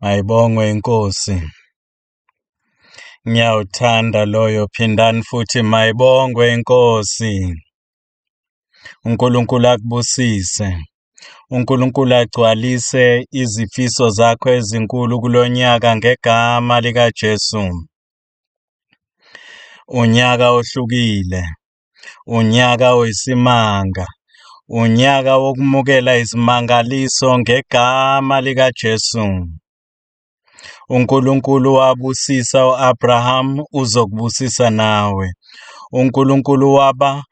Mayibongwe iNkosi. Ngiyawuthanda loyo, phindani futhi mayibongwe iNkosi. uNkulunkulu akubusise. uNkulunkulu agcwalise izifiso zakho ezinkulu kulonyaka ngegama likaJesu. Unyaka ohlukile, unyaka oyisimanga, unyaka wokumukela izimangaliso ngegama likaJesu. UNkulunkulu wabusisa u-Abraham uzokubusisa nawe. UNkulunkulu waba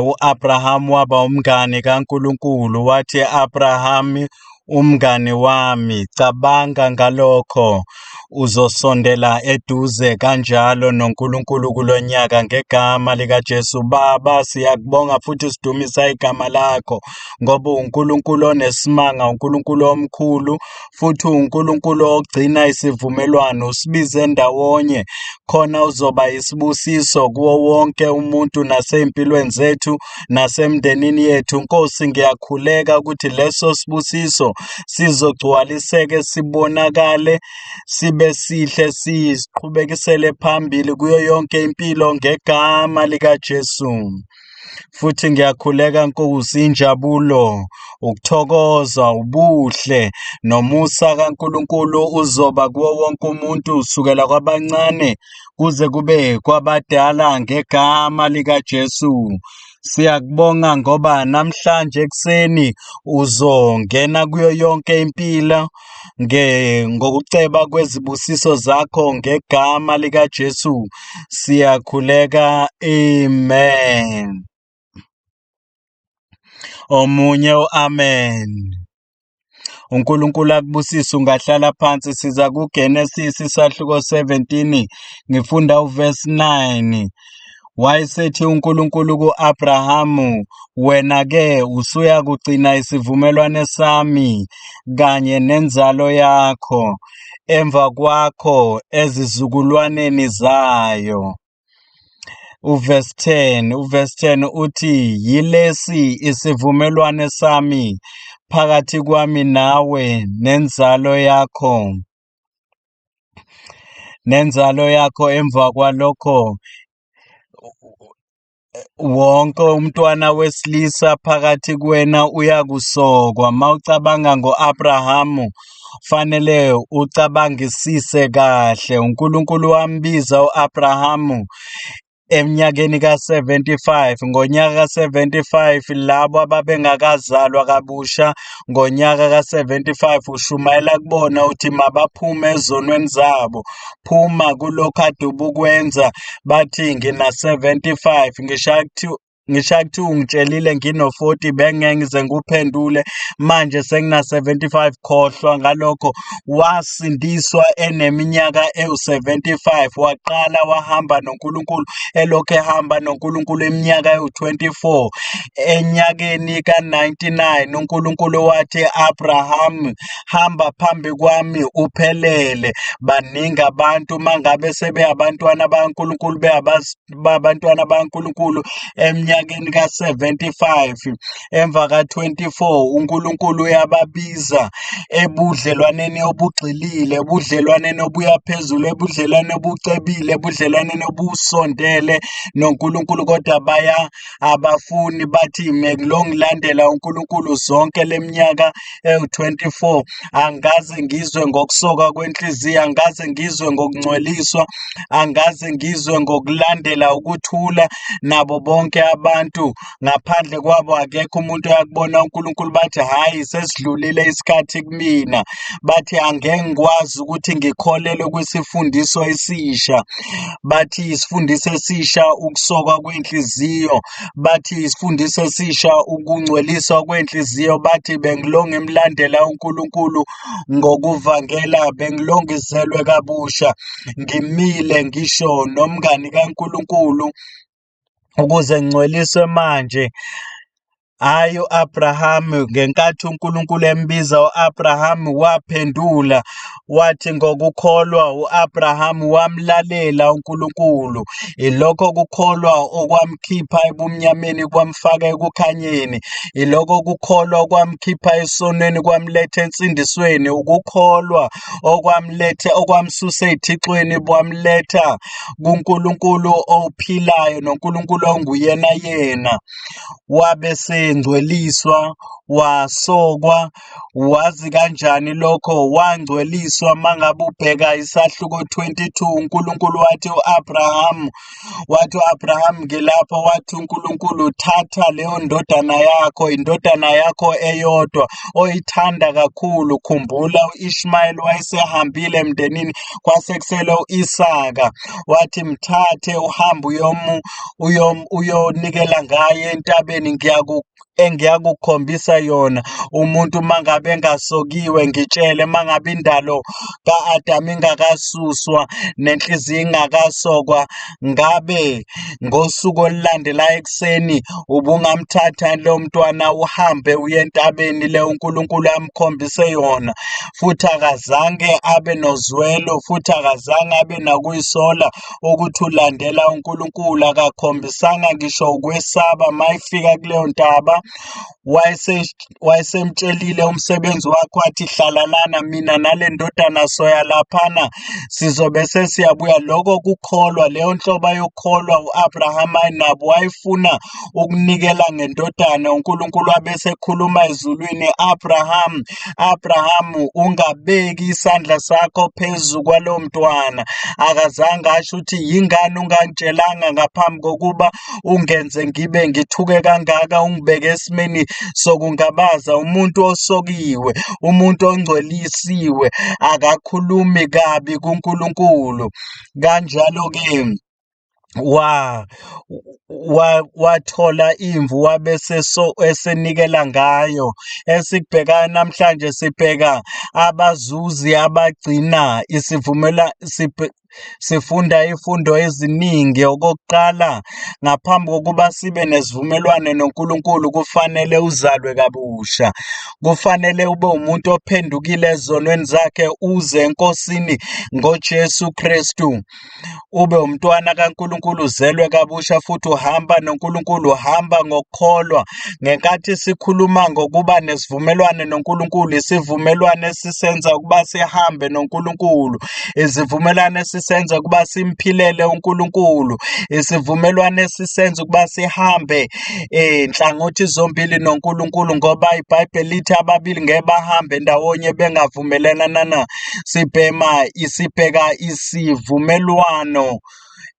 u-Abraham waba umngani kaNkulunkulu wathi Abraham umngani wami cabanga ngalokho uzosondela eduze kanjalo noNkulunkulu kulonyaka ngegama likaJesu. Baba siyakubonga futhi sidumisa igama lakho ngoba uNkulunkulu onesimanga, uNkulunkulu omkhulu futhi uNkulunkulu ogcina isivumelwano, usibize ndawonye khona uzoba isibusiso kuwo wonke umuntu nasey'mpilweni zethu nasemndenini yethu. Nkosi, ngiyakhuleka ukuthi leso sibusiso sizogcwaliseke sibonakale sibe sihle siqhubekisele phambili kuyo yonke impilo ngegama likaJesu. Futhi ngiyakhuleka Nkosi injabulo, ukuthokoza, ubuhle nomusa kaNkulunkulu uzoba kuwo wonke umuntu sukela kwabancane kuze kube kwabadala ngegama likaJesu. Siyakubonga ngoba namhlanje ekuseni uzongena kuyo yonke impilo ngokuceba kwezibusiso zakho ngegama likaJesu siyakhuleka amen. Omunye uamen. uNkulunkulu akubusise ungahlala phansi siza kuGenesis isahluko 17 ngifunda uverse 9 Wayesethi uNkulunkulu ku-Abrahamu, Wena-ke usuyakugcina isivumelwane sami kanye nenzalo yakho emva kwakho ezizukulwaneni zayo. Uverse 10, uverse 10 uthi, Yilesi isivumelwane sami phakathi kwami nawe nenzalo yakho nenzalo yakho emva kwalokho wonke umntwana wesilisa phakathi kuwena uyakusokwa. Mawucabanga ngo-Abrahamu fanele ucabangisise kahle. uNkulunkulu wambiza u-Abrahamu eminyakeni ka-75. Ngonyaka ka-75 labo ababengakazalwa kabusha ngonyaka ka-75 ushumayela kubona uthi mabaphume ezonweni zabo, phuma kulokhu ade ubukwenza. Bathi ngina-75 ngisho kuthiwa ngisho kuthiwa ungitshelile ngino-40 bengeke ngize ngikuphendule manje sengina-75 khohlwa ngalokho wasindiswa eneminyaka ewu-75 waqala wahamba noNkulunkulu elokhu ehamba noNkulunkulu iminyaka ewu-24 enyakeni ka-99 uNkulunkulu wathi Abraham hamba phambi kwami uphelele baningi abantu mangabe sebeyabantwana bakaNkulunkulu beyabantwana bakaNkulunkulu eminyakeni ka-75 emva ka-24 uNkulunkulu uyababiza ebudlelwaneni obugxilile ebudlelwaneni obuya phezulu ebudlelwaneni obucebile ebudlelwaneni obusondele noNkulunkulu kodwa baya abafuni bathi ngilongilandela uNkulunkulu zonke leminyaka ewu-24 angaze ngizwe ngokusoka kwenhliziyo angaze ngizwe ngokungcweliswa angaze ngizwe ngokulandela ukuthula nabo bonke abantu ngaphandle kwabo akekho umuntu oyakubona uNkulunkulu bathi hhayi sesidlulile isikhathi kumina bathi angeke ngikwazi ukuthi ngikholelwe kwisifundiso esisha bathi isifundiso esisha ukusokwa kwenhliziyo bathi isifundiso esisha ukungcweliswa kwenhliziyo bathi bengilonge ngimlandela uNkulunkulu ngokuvangela bengilongizelwe kabusha ngimile ngisho nomngani kaNkulunkulu ukuze ngingcweliswe manje. Hhayi u-Abrahamu, ngenkathi uNkulunkulu embiza u-Abrahamu waphendula wathi ngokukholwa u-Abrahamu wamlalela uNkulunkulu. Ilokho kukholwa okwamkhipha ebumnyameni kwamfaka ekukhanyeni. Ilokho kukholwa okwamkhipha esonweni kwamletha ensindisweni. Ukukholwa okwamletha okwamsusa ey'thixweni kwamletha kuNkulunkulu ophilayo noNkulunkulu onguyena yena. Wabe esengcweliswa, wasokwa. Wazi kanjani lokho? Wangcweliswa. Mangabe ubheka isahluko 22, uNkulunkulu wathi u-Abraham, wathi u-Abraham ngilapho, wathi uNkulunkulu thatha leyo ndodana yakho, indodana yakho eyodwa oyithanda kakhulu. Khumbula u-Ishmael wayesehambile emndenini, kwase kusele u-Isaka. Wathi mthathe uhambe uyomu uyonikela ngaye entabeni engiyakukhombisa yona. Umuntu uma ngabe engasokiwe, ngitshele uma ngabe indalo ka-Adamu ingakasuswa nenhliziyo ingakasokwa, ngabe ngosuku olulandelayo ekuseni ubungamthatha lo mntwana uhambe uye entabeni le uNkulunkulu amkhombise yona? Futhi akazange abe nozwelo, futhi akazange abe nakuyisola ukuthi ulandela uNkulunkulu, akakhombisanga ngisho ukwesaba mayefika kuleyo ntaba. Wayesemtshelile umsebenzi wakhe wathi hlala lana mina nale ndodana soya laphana sizobe sesiyabuya. Lokho kukholwa, leyo nhloba yokukholwa u-Abrahama ayinabo, wayefuna ukunikela ngendodana. uNkulunkulu wabe esekhuluma ezulwini, Abraham, Abraham, ungabeki isandla sakho phezu kwalowo mntwana. Akazange asho ukuthi yingani ungangitshelanga ngaphambi kokuba ungenze ngibe ngithuke kangaka, ungibeke esimeni sokungabaza. Umuntu osokiwe, umuntu ongcwelisiwe akakhulumi kabi kuNkulunkulu. Kanjalo-ke wa wathola imvu wabe esenikela ngayo. Esikubhekayo namhlanje sibheka abazuzi abagcina isivumela sifunda ifundo eziningi. Okokuqala, ngaphambi kokuba sibe nesivumelwano noNkulunkulu kufanele uzalwe kabusha. Kufanele ube umuntu ophendukile ezonweni zakhe uze eNkosini ngoJesu Kristu. Ube umntwana kaNkulunkulu, uzelwe kabusha futhi uhamba noNkulunkulu, uhamba ngokukholwa. Ngenkathi sikhuluma ngokuba nesivumelwano noNkulunkulu, isivumelwano esisenza ukuba sihambe noNkulunkulu, isivumelwano esisenza ukuba simphilele uNkulunkulu, isivumelwano esisenza ukuba sihambe nhlangothi zombili noNkulunkulu, ngoba iBhayibheli lithi ababili ngeke bahambe ndawonye bengavumelana na. Sibhema isibheka isivumelwano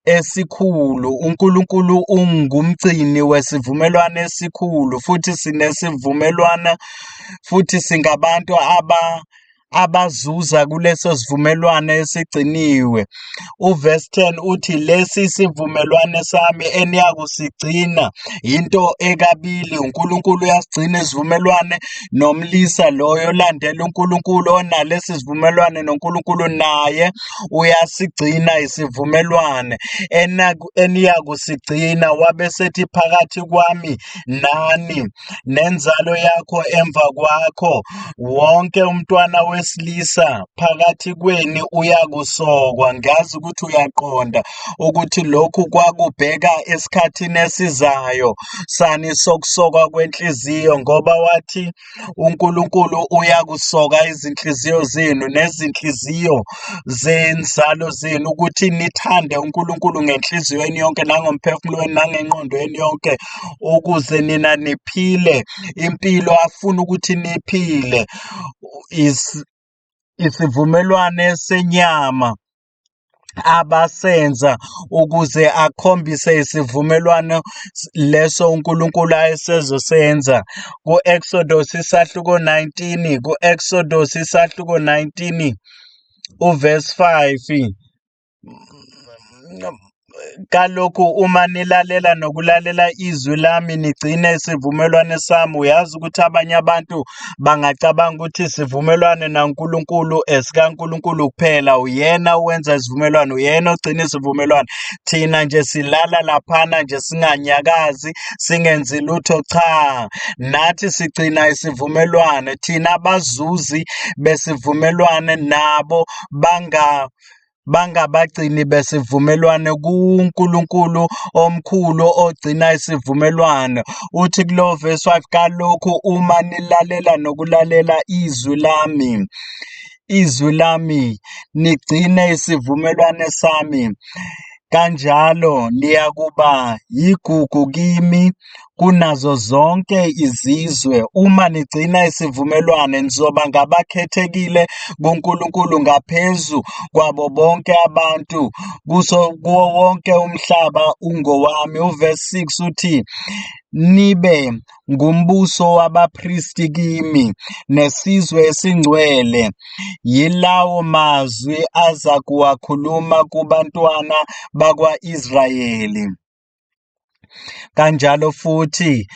esikhulu. uNkulunkulu ungumgcini wesivumelwano esikhulu, futhi sinesivumelwano, futhi singabantu abazuza kuleso sivumelwano esigciniwe. Uverse 10 uthi lesi sivumelwano sami eniyakusigcina into ekabili. uNkulunkulu uyasigcina isivumelwano nomlisa loyo olandela uNkulunkulu onalesi sivumelwano noNkulunkulu naye uyasigcina isivumelwane eniyakusigcina. Wabe sethi phakathi kwami nani nenzalo yakho emva kwakho, wonke umntwana wesilisa phakathi kweni uyakusokwa. Ngiyazi ukuthi uyaqonda ukuthi lokhu kwakubheka esikhathini esizayo sani sokusokwa kwenhliziyo, ngoba wathi uNkulunkulu uyakusoka izinhliziyo zenu nezinhliziyo zenzalo zenu ukuthi nithande uNkulunkulu ngenhliziyo yenu yonke nangomphefumulo wenu nangengqondo yenu yonke, ukuze nina niphile impilo afuna ukuthi niphile. Isivumelwane senyama abasenza ukuze akhombise isivumelwano leso uNkulunkulu ayesezosenza. Ku-Exodus isahluko 19, ku-Exodus isahluko 19 uverse 5. Kalokhu uma nilalela nokulalela izwi lami nigcine isivumelwane sami. Uyazi ukuthi abanye abantu bangacabanga ukuthi isivumelwane naNkulunkulu esikaNkulunkulu kuphela, uyena owenza isivumelwano, uyena ogcina isivumelwano. Thina nje silala laphana nje singanyakazi, singenzi lutho. Cha, nathi sigcina isivumelwane. Thina abazuzi besivumelwane nabo banga bangabagcini besivumelwano kuNkulunkulu omkhulu ogcina isivumelwano. Uthi kulo verse 5, kalokhu uma nilalela nokulalela izwi lami, izwi lami, nigcine isivumelwano sami, kanjalo niyakuba yigugu kimi kunazo zonke izizwe. Uma nigcina isivumelwane, nizoba ngabakhethekile kuNkulunkulu ngaphezu kwabo bonke abantu, kuso kuwo wonke umhlaba ungowami. Uverse 6 uthi, nibe ngumbuso wabapristi kimi nesizwe esingcwele. Yilawo mazwi aza kuwakhuluma kubantwana bakwa-Israyeli. Kanjalo futhi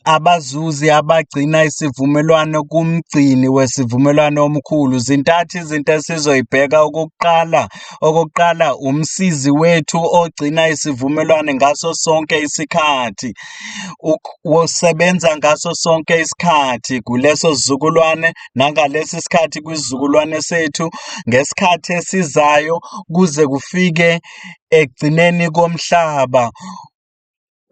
abazuzi abagcina isivumelwano kumgcini wesivumelwano omkhulu. Zintathu izinto esizoyibheka. Okokuqala, okokuqala umsizi wethu ogcina isivumelwano ngaso sonke isikhathi. Usebenza ngaso sonke isikhathi kuleso sizukulwane nangalesi sikhathi kwisizukulwane sethu ngesikhathi esizayo kuze kufike ekugcineni komhlaba.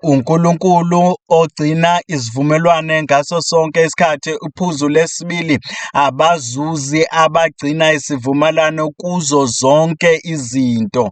UNkulunkulu ogcina isivumelwane ngaso sonke isikhathi. Iphuzu lesibili, abazuzi abagcina isivumelwano kuzo zonke izinto.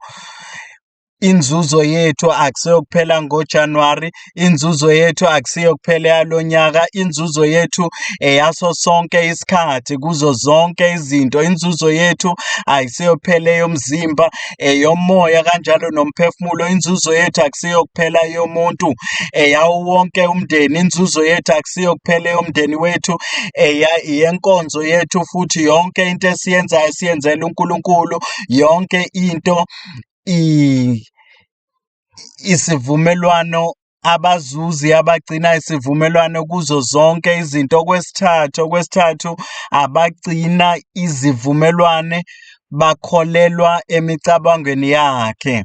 Inzuzo yethu akusiyo kuphela ngoJanuwari, inzuzo yethu akusiyo kuphela yalo nyaka, inzuzo yethu eyaso sonke isikhathi kuzo zonke izinto. Inzuzo yethu ayisiyo kuphela eyomzimba, eyomoya kanjalo nomphefumulo. Inzuzo yethu akusiyo kuphela yomuntu, eyawo wonke umndeni. Inzuzo yethu akusiyo kuphela eyomndeni wethu, eya iyenkonzo yethu futhi yonke into esiyenzayo siyenzela uNkulunkulu, yonke into isivumelwano abazuzi abagcina isivumelwano kuzo zonke izinto. Okwesithathu, okwesithathu abagcina izivumelwane bakholelwa emicabangweni yakhe.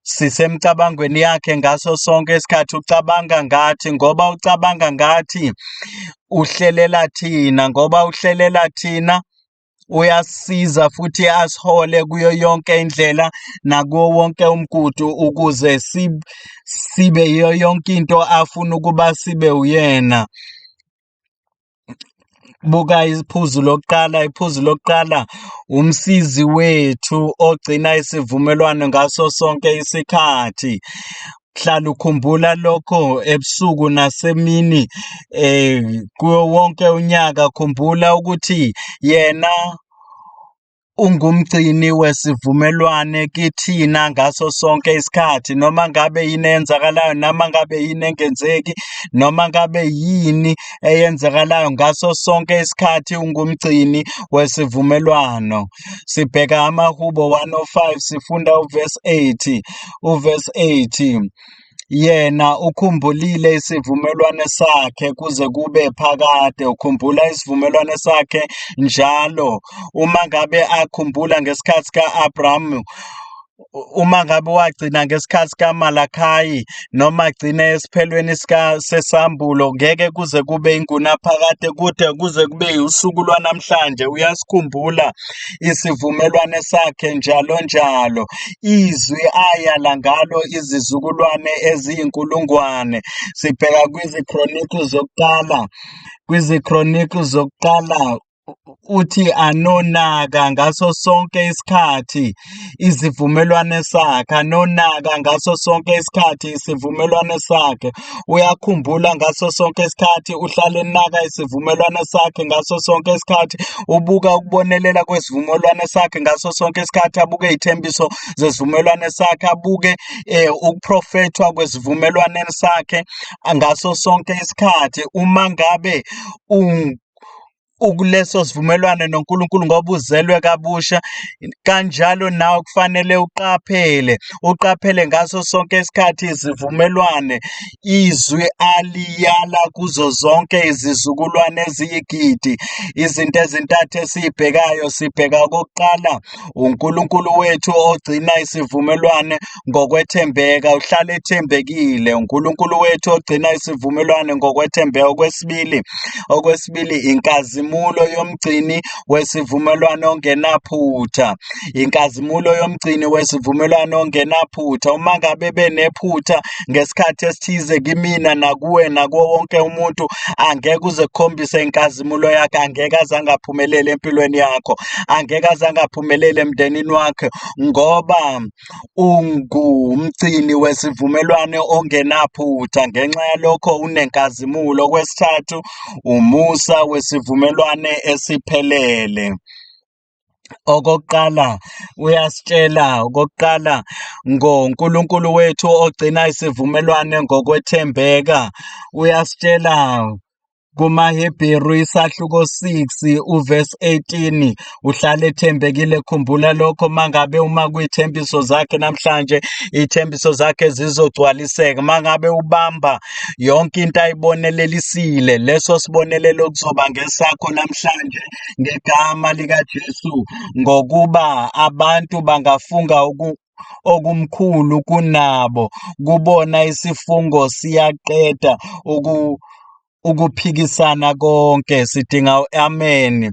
Sisemcabangweni yakhe ngaso sonke isikhathi, ucabanga ngathi ngoba ucabanga ngathi uhlelela thina, ngoba uhlelela thina uyasisiza futhi asihole kuyo yonke indlela nakuwo wonke umgudu ukuze sibe yiyo yonke into afuna ukuba sibe uyena. Buka iphuzu lokuqala, iphuzu lokuqala umsizi wethu ogcina isivumelwano ngaso sonke isikhathi. Hlala ukhumbula lokho ebusuku nasemini kuwo wonke unyaka khumbula ukuthi yena ungumgcini wesivumelwane kithina ngaso sonke isikhathi noma ngabe yini eyenzakalayo noma ngabe yini engenzeki noma ngabe yini eyenzakalayo ngaso sonke isikhathi ungumgcini wesivumelwano. Sibheka amaHubo 105 sifunda uverse 8 uverse 8 Yena ukhumbulile isivumelwane sakhe kuze kube phakade, ukhumbula isivumelwane sakhe njalo. Uma ngabe akhumbula ngesikhathi ka-Abrahamu, uma ngabe wagcina ngesikhathi kaMalakhayi noma agcine esiphelweni sesambulo ngeke kuze kube ingunaphakade kude kuze kube usuku lwanamhlanje uyasikhumbula isivumelwane sakhe njalo njalo izwi ayala ngalo izizukulwane eziyinkulungwane sibheka kwiziKroniki zokuqala kwiziKroniki zokuqala uthi anonaka ngaso sonke isikhathi izivumelwane sakhe anonaka ngaso sonke isikhathi isivumelwane sakhe uyakhumbula ngaso sonke isikhathi uhlale enaka isivumelwane sakhe ngaso sonke isikhathi ubuka ukubonelela kwesivumelwane sakhe ngaso sonke isikhathi abuke iy'thembiso zesivumelwane sakhe abuke ukuprofethwa kwesivumelwane sakhe ngaso sonke isikhathi uma ngabe Ukuleso sivumelwano noNkulunkulu ngoba uzelwe kabusha. Kanjalo nawe kufanele uqaphele, uqaphele ngaso sonke isikhathi izivumelwane izwi aliyala kuzo zonke izizukulwane eziyigidi. Izinto ezintathu esiyibhekayo, sibheka okokuqala uNkulunkulu wethu ogcina isivumelwane ngokwethembeka, uhlala ethembekile. UNkulunkulu wethu ogcina isivumelwane ngokwethembeka. Okwesibili, okwesibili inkazimulo yomgcini wesivumelwano ongenaphutha. Inkazimulo yomgcini wesivumelwano ongenaphutha. Uma ngabe benephutha ngesikhathi esithize kimina nakuwe nakuwo wonke umuntu, angeke uze kukhombise inkazimulo yakhe, angeke aze angaphumeleli empilweni yakho, angeke aze angaphumeleli emndenini wakhe, ngoba ungumgcini wesivumelwano ongenaphutha. Ngenxa yalokho unenkazimulo. Okwesithathu, umusa wesivumelwane esiphelele. Okokuqala uyasitshela okokuqala ngoNkulunkulu wethu ogcina isivumelwane ngokwethembeka. Uyasitshela kumaHebheru isahluko 6 uverse 18 uhlale ethembekile. Khumbula lokho mangabe uma kuyithembiso zakhe namhlanje, iy'thembiso zakhe zizogcwaliseka. Mangabe ubamba yonke into ayibonelelisile, leso sibonelelo kuzoba ngesakho namhlanje ngegama likaJesu, ngokuba abantu bangafunga okumkhulu kunabo, kubona isifungo siyaqeda ukuphikisana konke. Sidinga u-amen.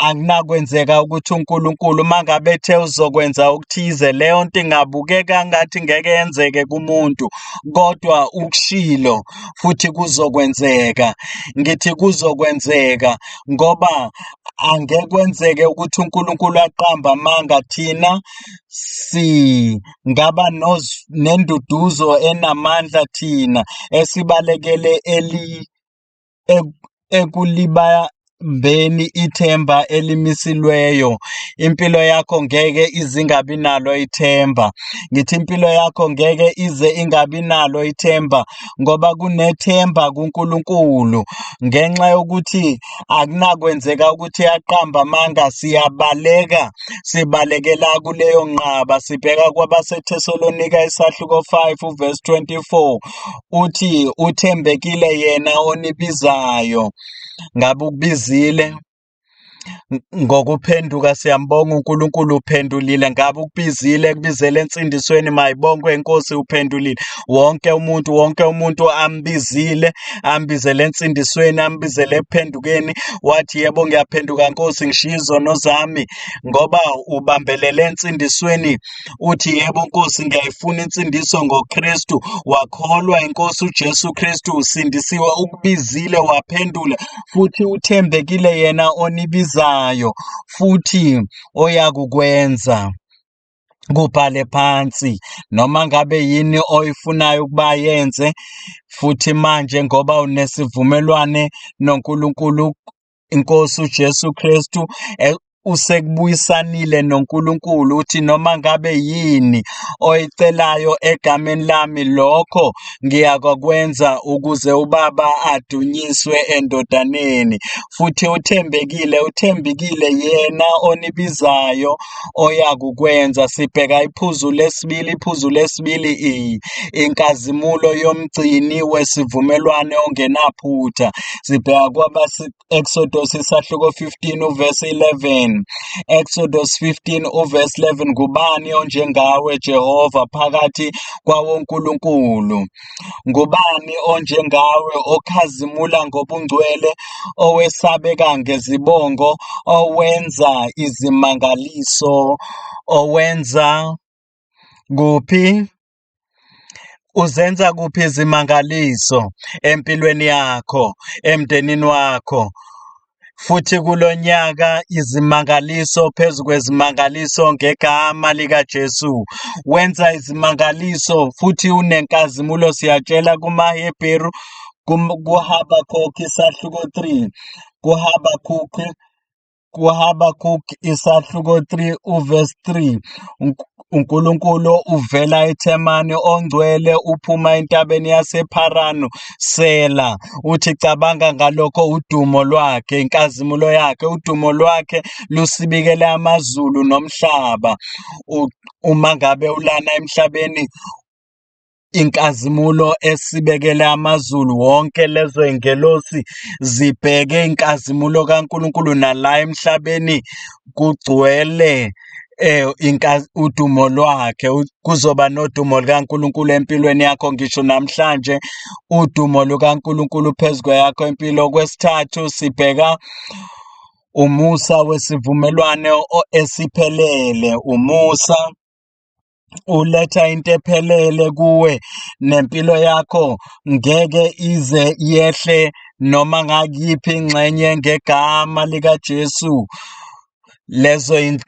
Akunakwenzeka ukuthi uNkulunkulu uma ngabe ethe uzokwenza okuthize, leyo nto ingabukeka ngathi ngeke yenzeke kumuntu, kodwa ukushilo futhi kuzokwenzeka. Ngithi kuzokwenzeka ngoba angeke kwenzeke ukuthi uNkulunkulu aqambe amanga. Thina singaba nenduduzo enamandla thina esibalekele ekulibambeni ithemba elimisilweyo. Impilo yakho ngeke ize ingabi nalo ithemba. Ngithi impilo yakho ngeke ize ingabi nalo ithemba, ngoba kunethemba kuNkulunkulu. Ngenxa yokuthi akunakwenzeka ukuthi aqambe amanga, siyabaleka, sibalekela kuleyo nqaba. Sibheka kwabaseThesalonika isahluko 5 uverse 24, uthi uthembekile yena onibizayo. Ngabe ukubizile? Ngokuphenduka siyambonga uNkulunkulu, uphendulile. Ngabe ukubizile, ekubizele ensindisweni? Mayibongwe inkosi, uphendulile. Wonke umuntu, wonke umuntu ambizile, ambizele ensindisweni, ambizele ekuphendukeni, wathi yebo ngiyaphenduka Nkosi, ngishiya izono zami, ngoba ubambelele ensindisweni. Uthi yebo Nkosi, ngiyayifuna insindiso ngoKristu. Wakholwa inkosi uJesu Kristu, usindisiwe, ukubizile waphendula, futhi uthembekile yena onibizayo futhi oyakukwenza. Kubhale phansi noma ngabe yini oyifunayo ukuba yenze, futhi manje ngoba unesivumelwane noNkulunkulu, inkosi uJesu Kristu usekubuyisanile noNkulunkulu, uthi noma ngabe yini oyicelayo egameni lami, lokho ngiyakwenza ukuze uBaba adunyiswe endodaneni. Futhi uthembekile, uthembekile yena onibizayo oyakukwenza. Sibheka iphuzu lesibili, iphuzu lesibili inkazimulo yomgcini wesivumelwane ongenaphutha. Sibheka kwabase Exodus isahluko 15 uverse 11. Exodus 15 uverse 11. Ngubani onjengawe Jehova phakathi kwawonkulunkulu? Ngubani onjengawe okhazimula ngobungcwele, owesabeka ngezibongo, owenza izimangaliso, owenza kuphi? Uzenza kuphi izimangaliso empilweni yakho, emndenini wakho? Futhi kulo nyaka izimangaliso phezu kwezimangaliso ngegama likaJesu. Wenza izimangaliso futhi unenkazimulo. Siyatshela kumaHebheru, kuHabakhukhi isahluko 3, kuHabakhukhi. KuHabakhuk isahluko 3 uverse 3, uNkulunkulu uvela eThemani, ongcwele uphuma entabeni yasePharanu. Sela. Uthi cabanga ngalokho, udumo lwakhe, inkazimulo yakhe, udumo lwakhe lusibikele amazulu nomhlaba. Uma ngabe ulana emhlabeni, inkazimulo esibekele amazulu wonke, lezo ingelosi zibheke inkazimulo kaNkulunkulu, nala emhlabeni kugcwele udumo lwakhe. Kuzoba nodumo lukaNkulunkulu empilweni yakho ngisho namhlanje, udumo lukaNkulunkulu phezu kweyakho impilo. Kwesithathu sibheka umusa wesivumelwano esiphelele. Umusa uletha into ephelele kuwe, nempilo yakho ngeke ize yehle noma ngakuyiphi ingxenye ngegama likaJesu.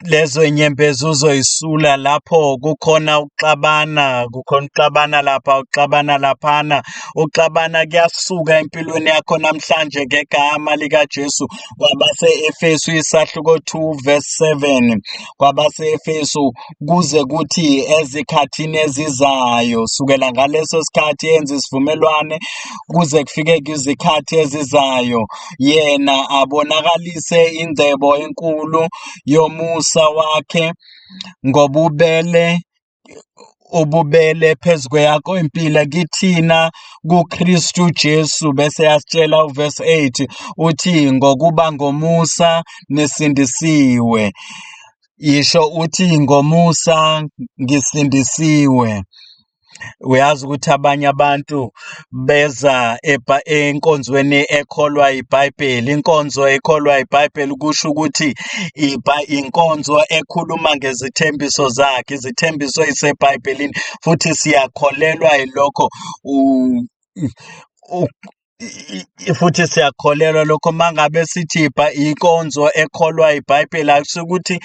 Lezo nyembezi uzoyisula lapho kukhona ukuxabana, kukhona ukuxabana lapha, ukuxabana laphana, ukuxabana kuyasuka empilweni yakho namhlanje ngegama likaJesu. Kwabase-Efesu isahluko 2 verse 7, kwabase-Efesu, kuze kuthi ezikhathini ezizayo, sukela ngaleso sikhathi yenza isivumelwane kuze kufike kwizikhathi ezizayo, yena abonakalise ingcebo enkulu yomusa wakhe ngobubele, ububele phezu kweyakho impilo kithina kuKristu Jesu. Bese yasitshela uverse 8 uthi, ngokuba ngomusa nisindisiwe. Yisho uthi, ngomusa ngisindisiwe. Uyazi ukuthi abanye abantu beza enkonzweni ekholwa iBhayibheli. Inkonzo ekholwa iBhayibheli kusho ukuthi inkonzo ekhuluma ngezithembiso zakhe, izithembiso ey'seBhayibhelini, futhi siyakholelwa yilokho. Futhi siyakholelwa lokho. Uma ngabe sithi inkonzo ekholwa iBhayibheli, akusho ukuthi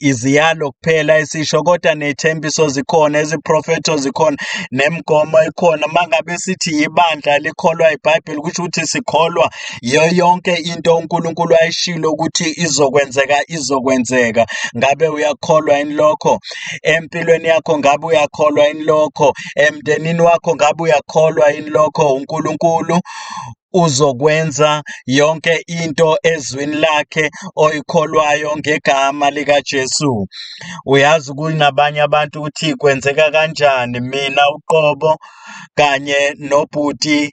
iziyalo kuphela esisho, kodwa ney'thembiso zikhona, iziprofetho zikhona, nemigomo ikhona. Uma ngabe sithi ibandla likholwa iBhayibheli, kusho ukuthi sikholwa yiyo yonke into uNkulunkulu ayishilo ukuthi izokwenzeka, izokwenzeka. Ngabe uyakholwa yini lokho empilweni yakho? Ngabe uyakholwa yini lokho emndenini wakho? Ngabe uyakholwa yini lokho? UNkulunkulu uzokwenza yonke into ezwini lakhe oyikholwayo ngegama likaJesu. Uyazi kunabanye abantu ukuthi kwenzeka kanjani, mina uqobo kanye nobhuti,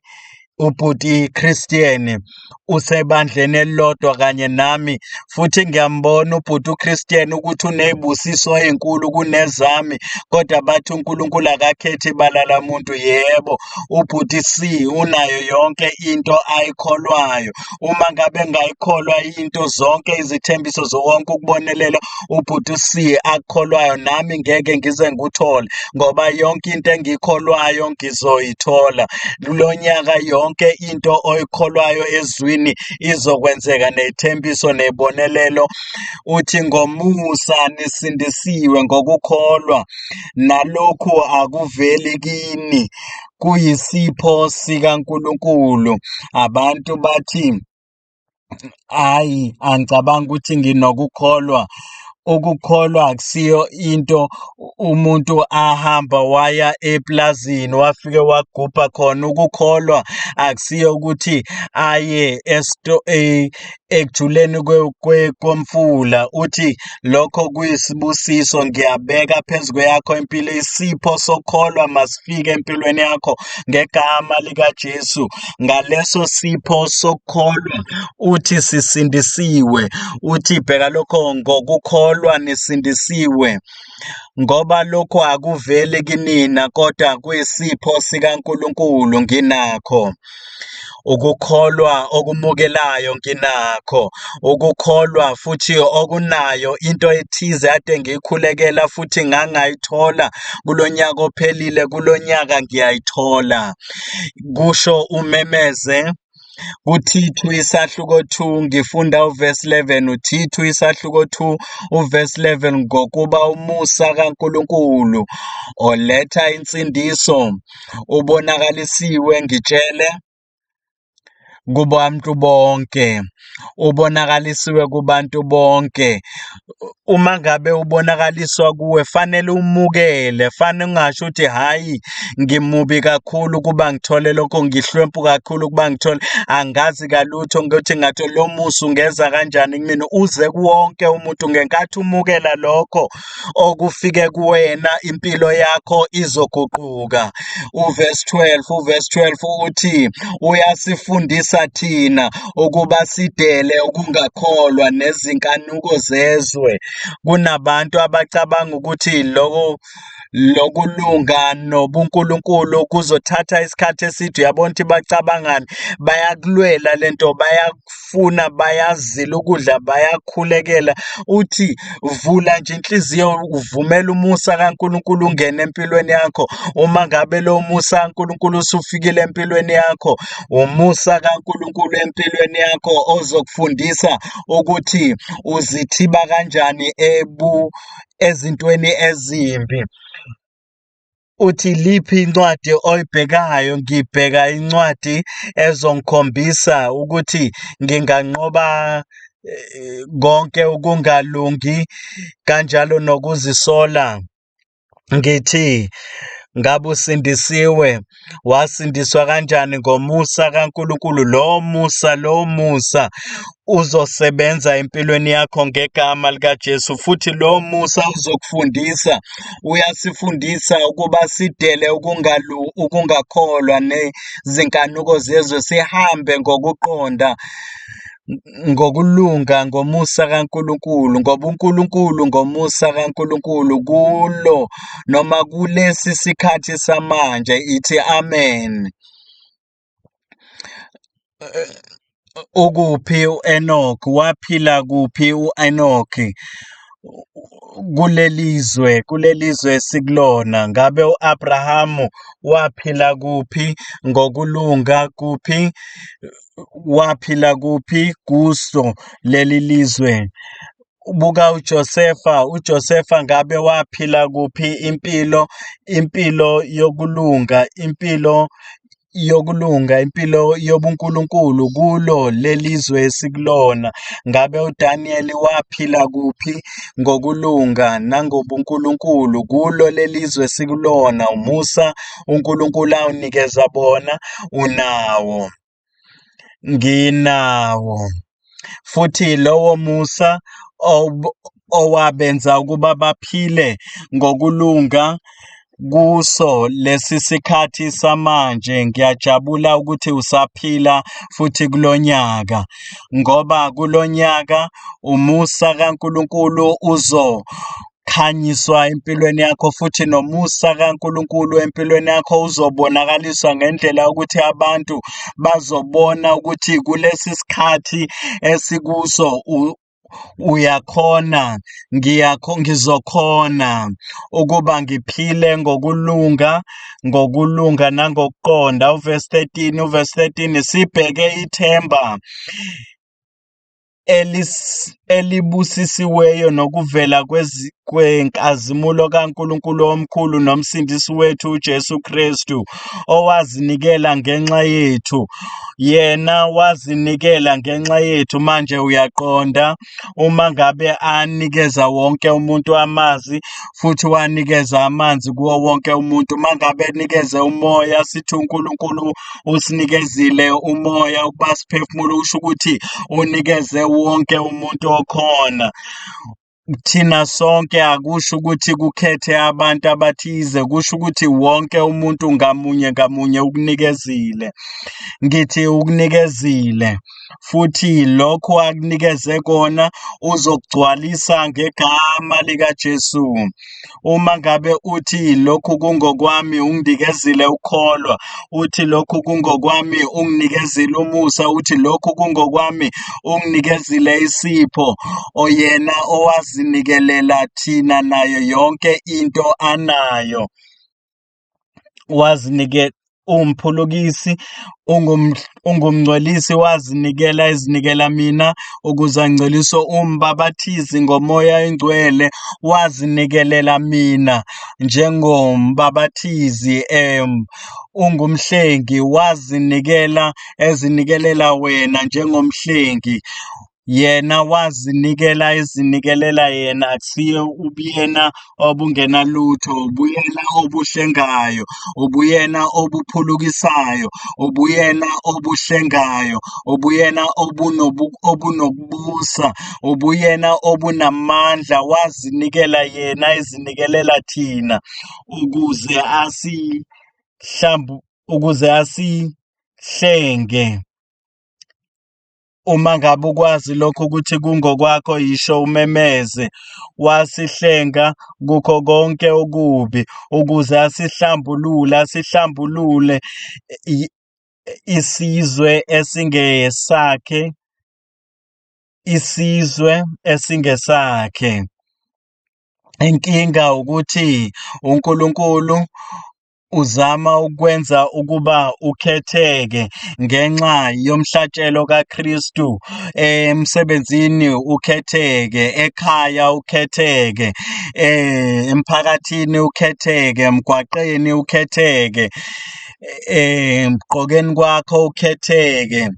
ubhuti Christian usebandleni elilodwa kanye nami, futhi ngiyambona ubhuti uChristian ukuthi unezibusiso ezinkulu kunezami, kodwa bathi uNkulunkulu akakhethi ibala lamuntu. Yebo, ubhuti C unayo yonke into ayikholwayo. Uma ngabe ngayikholwa into zonke izithembiso zonke ukubonelela ubhuti C akukholwayo, nami ngeke ngize ngikuthole, ngoba yonke into engiyikholwayo ngizoyithola. Kulo nyaka yonke into oyikholwayo ezwini izokwenzeka, nethembiso nebonelelo. Uthi ngomusa nisindisiwe ngokukholwa, nalokhu akuveli kini, kuyisipho sikaNkulunkulu. Abantu bathi, hhayi, angicabangi ukuthi nginokukholwa. Ukukholwa akusiyo into umuntu ahamba waya eplazini wafike wagubha khona. Ukukholwa akusiyo ukuthi aye ekujuleni komfula. Uthi lokho kuyisibusiso, ngiyabeka phezu kweyakho impilo. Isipho sokukholwa masifike empilweni yakho ngegama likaJesu. Ngaleso sipho sokukholwa uthi sisindisiwe. Uthi bheka lokho, ngokukholwa nisindisiwe, ngoba lokho akuveli kinina, kodwa kuyisipho sikaNkulunkulu. Nginakho ukukholwa okumukelayo, nginakho ukukholwa futhi okunayo into ethize ade ngiyikhulekela futhi ngangayithola kulonyaka ophelile, kulonyaka ngiyayithola, kusho umemeze. KuThithu isahluko 2 ngifunda uverse 11, uThithu isahluko 2 uverse 11, ngokuba umusa kaNkulunkulu oletha insindiso ubonakalisiwe. Ngitshele. Kubantu bonke, ubonakalisiwe kubantu bonke. Uma ngabe ubonakaliswa kuwe fanele umukele, fanele ungasho ukuthi hhayi ngimubi kakhulu ukuba ngithole lokho, ngihlwempu kakhulu ukuba ngithole, angazi kalutho ukuthi ngathi lo musa ungeza kanjani kumina. Uze kuwonke umuntu ngenkathi umukela lokho okufike kuwena impilo yakho izoguquka. Uverse 12, uverse 12 uthi uyasifundisa thina ukuba sidele ukungakholwa nezinkanuko zezwe. Kunabantu abacabanga ukuthi lokho lokulunga nobuNkulunkulu kuzothatha isikhathi eside. Uyabona ukuthi bacabangani, bayakulwela lento, bayakufuna, bayazila ukudla, bayakhulekela. Uthi vula nje inhliziyo uvumele umusa kaNkulunkulu ungene empilweni yakho. Uma ngabe lo musa kaNkulunkulu usufikile empilweni yakho, umusa kaNkulunkulu empilweni yakho ozokufundisa ukuthi uzithiba kanjani ebu ezintweni ezimbi. Uthi liphi incwadi oyibhekayo? Ngibheka incwadi ezongikhombisa ukuthi nginganqoba eh, konke ukungalungi kanjalo nokuzisola. Ngithi ngabe usindisiwe, wasindiswa kanjani? Ngomusa kaNkulunkulu. Lowo musa, lowo musa uzosebenza empilweni yakho ngegama likaJesu, futhi lowo musa uzokufundisa, uyasifundisa ukuba sidele ukungalu ukungakholwa nezinkanuko zezwe, sihambe ngokuqonda ngokulunga ngomusa kaNkulunkulu, ngoba uNkulunkulu ngomusa kaNkulunkulu kulo noma kulesi sikhathi samanje ithi amen. Ukuphi u-Enoch? Waphila kuphi u-Enoch? Kulelizwe, kulelizwe esikulona. Ngabe u-Abrahamu waphila kuphi ngokulunga kuphi? Waphila kuphi kuso leli lizwe? Buka uJosefa, uJosefa ngabe waphila kuphi impilo, impilo yokulunga, impilo yokulunga, impilo yobuNkulunkulu kulo lelizwe esikulona. Ngabe uDaniyeli waphila kuphi ngokulunga nangobuNkulunkulu kulo lelizwe esikulona? Umusa uNkulunkulu awunikeza bona unawo. Nginawo. Futhi lowo musa owabenza ukuba baphile ngokulunga kuso lesi sikhathi samanje, ngiyajabula ukuthi usaphila futhi kulonyaka, ngoba kulonyaka umusa kaNkulunkulu uzo khanyiswa empilweni yakho futhi nomusa kaNkulunkulu empilweni yakho uzobonakaliswa ngendlela yokuthi abantu bazobona ukuthi kulesi sikhathi esikuso uyakhona, ngiyakho ngizokhona ukuba ngiphile ngokulunga, ngokulunga nangokuqonda. Uverse 13, uverse 13 sibheke ithemba elibusisiweyo nokuvela kwenkazimulo kaNkulunkulu omkhulu nomsindisi wethu uJesu Kristu, owazinikela ngenxa yethu. Yena wazinikela ngenxa yethu. Manje uyaqonda uma ngabe anikeza wonke umuntu amanzi futhi wanikeza amanzi kuwo wonke umuntu, uma ngabe enikeze umoya, sithi uNkulunkulu usinikezile umoya ukuba siphefumule, usho ukuthi unikeze wonke umuntu okhona. Thina sonke akusho ukuthi kukhethe abantu abathize, kusho ukuthi wonke umuntu ngamunye ngamunye ukunikezile. Ngithi ukunikezile futhi lokho akunikeze kona uzokugcwalisa ngegama likaJesu. Uma ngabe uthi lokhu kungokwami unginikezile ukukholwa, uthi lokhu kungokwami unginikezile umusa, uthi lokhu kungokwami unginikezile isipho, oyena owazinikelela thina nayo yonke into anayo. Wazinikela. Uwumphulukisi, ungumngcwelisi, wazinikela ezinikela mina ukuze angcweliswe, uwumbabathizi ngoMoya oNgcwele, wazinikelela mina njengombabathizi, ungumhlengi, wazinikela ezinikelela wena njengomhlengi. Yena wazinikela ezinikelela yena, akusiyo ubuyena obungenalutho, ubuyena obuhlengayo, ubuyena obuphulukisayo, ubuyena obuhlengayo, ubuyena obunokubusa, ubuyena obunamandla, wazinikela yena ezinikelela thina ukuze ukuze asihlenge. Uma ngabe ukwazi lokho ukuthi kungokwakho, yisho umemeze. Wasihlenga kukho konke okubi ukuze asihlambulule, asihlambulule isizwe esingesakhe, isizwe esingesakhe. Inkinga ukuthi uNkulunkulu uzama ukwenza ukuba ukhetheke ngenxa yomhlatshelo kaKristu, emsebenzini ukhetheke, ekhaya ukhetheke, emphakathini ukhetheke, emgwaqeni ukhetheke, emgqokeni kwakho ukhetheke.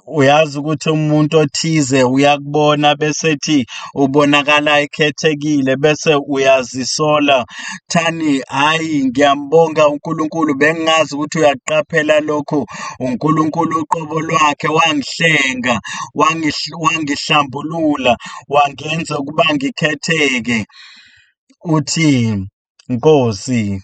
Uyazi ukuthi umuntu othize uyakubona bese ethi ubonakala ekhethekile bese uyazisola. Thani, hhayi ngiyambonga uNkulunkulu bengingazi ukuthi uyaqaphela lokhu. UNkulunkulu uqobo lwakhe wangihlenga, wangihlambulula, wangenza ukuba ngikhetheke. Uthi, Nkosi,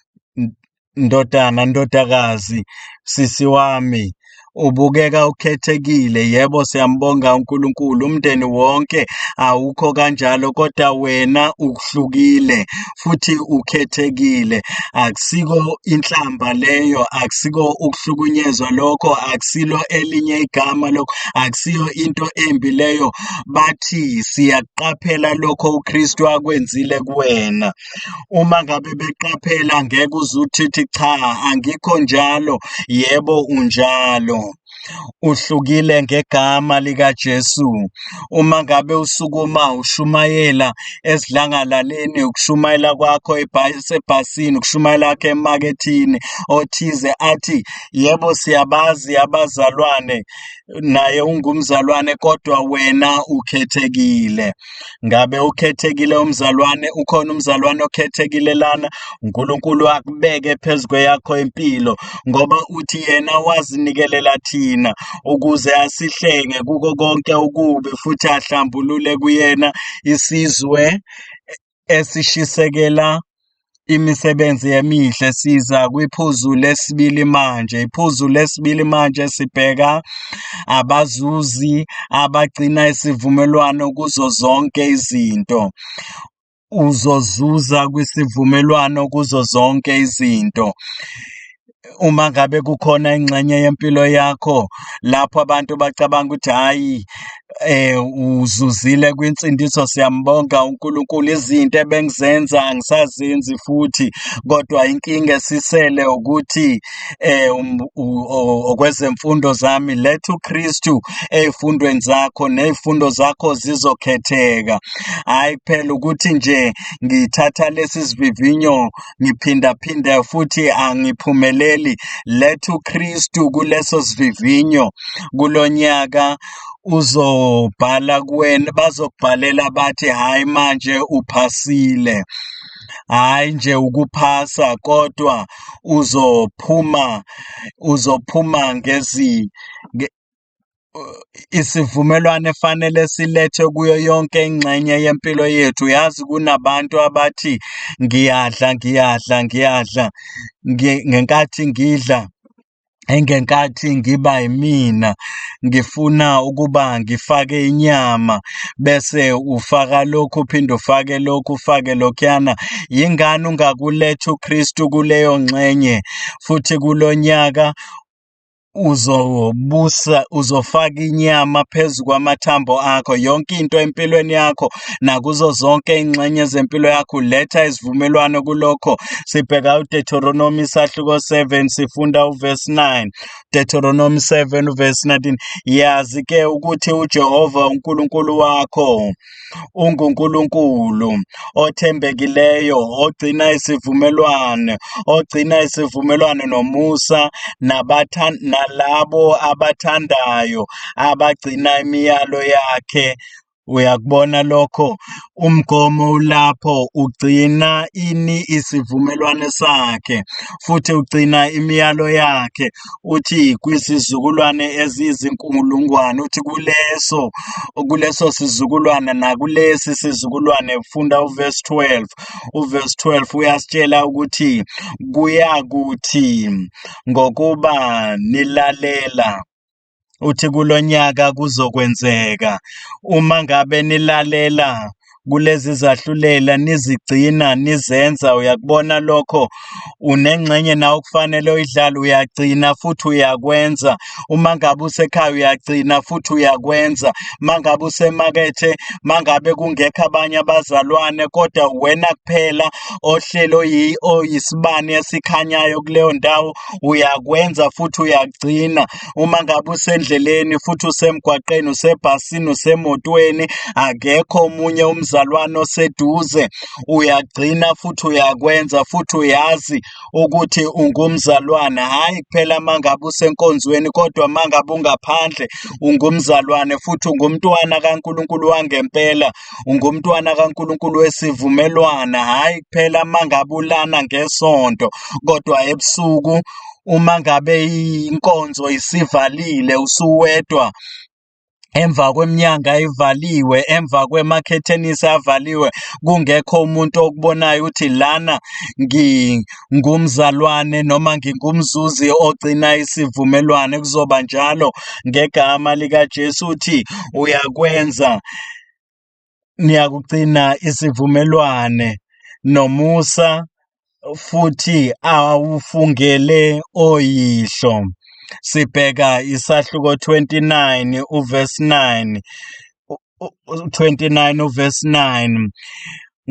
ndodana, ndodakazi, sisi wami, ubukeka ukhethekile. Yebo, siyambonga uNkulunkulu. Umndeni wonke awukho kanjalo, kodwa wena uhlukile futhi ukhethekile. Akusiko inhlamba leyo, akusiko ukuhlukunyezwa lokho, akusilo elinye igama lokho, akusiyo into embi leyo. Bathi siyaqaphela lokho uKristu akwenzile kuwena. Uma ngabe beqaphela ngeke uze uthi cha angikho njalo, yebo unjalo. Uhlukile ngegama likaJesu. Uma ngabe usukuma ushumayela esidlangalaleni, ukushumayela kwakho ebhasini, ukushumayela kwakho emakethini, othize athi yebo siyabazi abazalwane, naye ungumzalwane kodwa wena ukhethekile. Ngabe ukhethekile umzalwane? Ukhona umzalwane okhethekile lana? uNkulunkulu akubeke phezu kweyakho impilo ngoba uthi yena wazinikelela thina ukuze asihlenge kuko konke okubi futhi ahlambulule kuyena isizwe esishisekela imisebenzi emihle. Siza kwiphuzu lesibili manje. Iphuzu lesibili manje sibheka abazuzi abagcina isivumelwano kuzo zonke izinto. Uzozuza kwisivumelwano kuzo zonke izinto. Uma ngabe kukhona ingxenye yempilo yakho lapho abantu bacabanga ukuthi hhayi uzuzile kwinsindiso, siyambonga uNkulunkulu, izinto ebengizenza angisazenzi futhi, kodwa inkinga esisele ukuthi okwezemfundo zami, letha uKristu ey'fundweni zakho ney'fundo zakho zizokhetheka. Hhayi kuphela ukuthi nje ngithatha lesi sivivinyo ngiphindaphinda futhi angiphumeleli. Letha uKristu kuleso sivivinyo kulonyaka uzobhala kuwena, bazokubhalela bathi hhayi manje uphasile. Hhayi nje ukuphasa kodwa uzophuma uzophuma ngezi isivumelwano efanele silethe kuyo yonke ingxenye yempilo yethu. Uyazi kunabantu abathi ngiyadla, ngiyadla, ngiyadla, ngenkathi ngidla engenkathi ngiba yimina ngifuna ukuba ngifake inyama bese ufaka lokhu uphinde ufake lokhu ufake lokhuyana. Yingani ungakuletha uKristu kuleyo ngxenye futhi kulonyaka? Uzobusa, uzofaka inyama phezu kwamathambo akho. Yonke into empilweni yakho nakuzo zonke ingxenye zempilo yakho, letha isivumelwano kulokho. Sibheka uDeuteronomy isahluko 7, sifunda uverse 9. Deuteronomy 7 verse 19. Yazi ke ukuthi uJehova uNkulunkulu wakho unguNkulunkulu othembekileyo, ogcina isivumelwano, ogcina isivumelwano nomusa nalabo abathandayo, abagcina imiyalo yakhe. Uyakubona lokho? Umgomo ulapho, ugcina ini? Isivumelwano sakhe, futhi ugcina imiyalo yakhe. Uthi kwizizukulwane eziyizinkulungwane, uthi kuleso sizukulwane nakulesi sizukulwane. Funda uverse 12. Uverse 12 uyasitshela ukuthi kuyakuthi ngokuba nilalela, uthi kulonyaka kuzokwenzeka uma ngabe nilalela kulezi zahlulela, nizigcina, nizenza. Uyakubona lokho? Unengxenye nawe okufanele uyidlale, uyagcina futhi uyakwenza. Uma ngabe usekhaya uyagcina futhi uyakwenza. Uma ngabe usemakethe, uma ngabe kungekho abanye abazalwane kodwa wena kuphela ohleli oyisibani esikhanyayo kuleyo ndawo, uyakwenza futhi uyagcina. Uma ngabe usendleleni futhi usemgwaqeni, usebhasini, usemotweni, akekho omunye umzalwane oseduze, uyagcina futhi uyakwenza, futhi uyazi ukuthi ungumzalwane. Hhayi kuphela uma ngabe usenkonzweni, kodwa uma ngabe ungaphandle ungumzalwane futhi ungumntwana kaNkulunkulu wangempela, ungumntwana kaNkulunkulu wesivumelwano. Hhayi kuphela uma ngabe ulana ngesonto, kodwa ebusuku uma ngabe inkonzo isivalile usuwedwa emva kweminyanga ivaliwe, emva kwemakhethenisi avaliwe, kungekho umuntu okubonayo ukuthi lana ngingumzalwane noma ngingumzuzi ogcina isivumelwano. Kuzoba njalo ngegama likaJesu, uthi uyakwenza, niyakugcina isivumelwane nomusa futhi awufungele oyihlo. Sibheka isahluko 29 uverse 9, 29 uverse 9.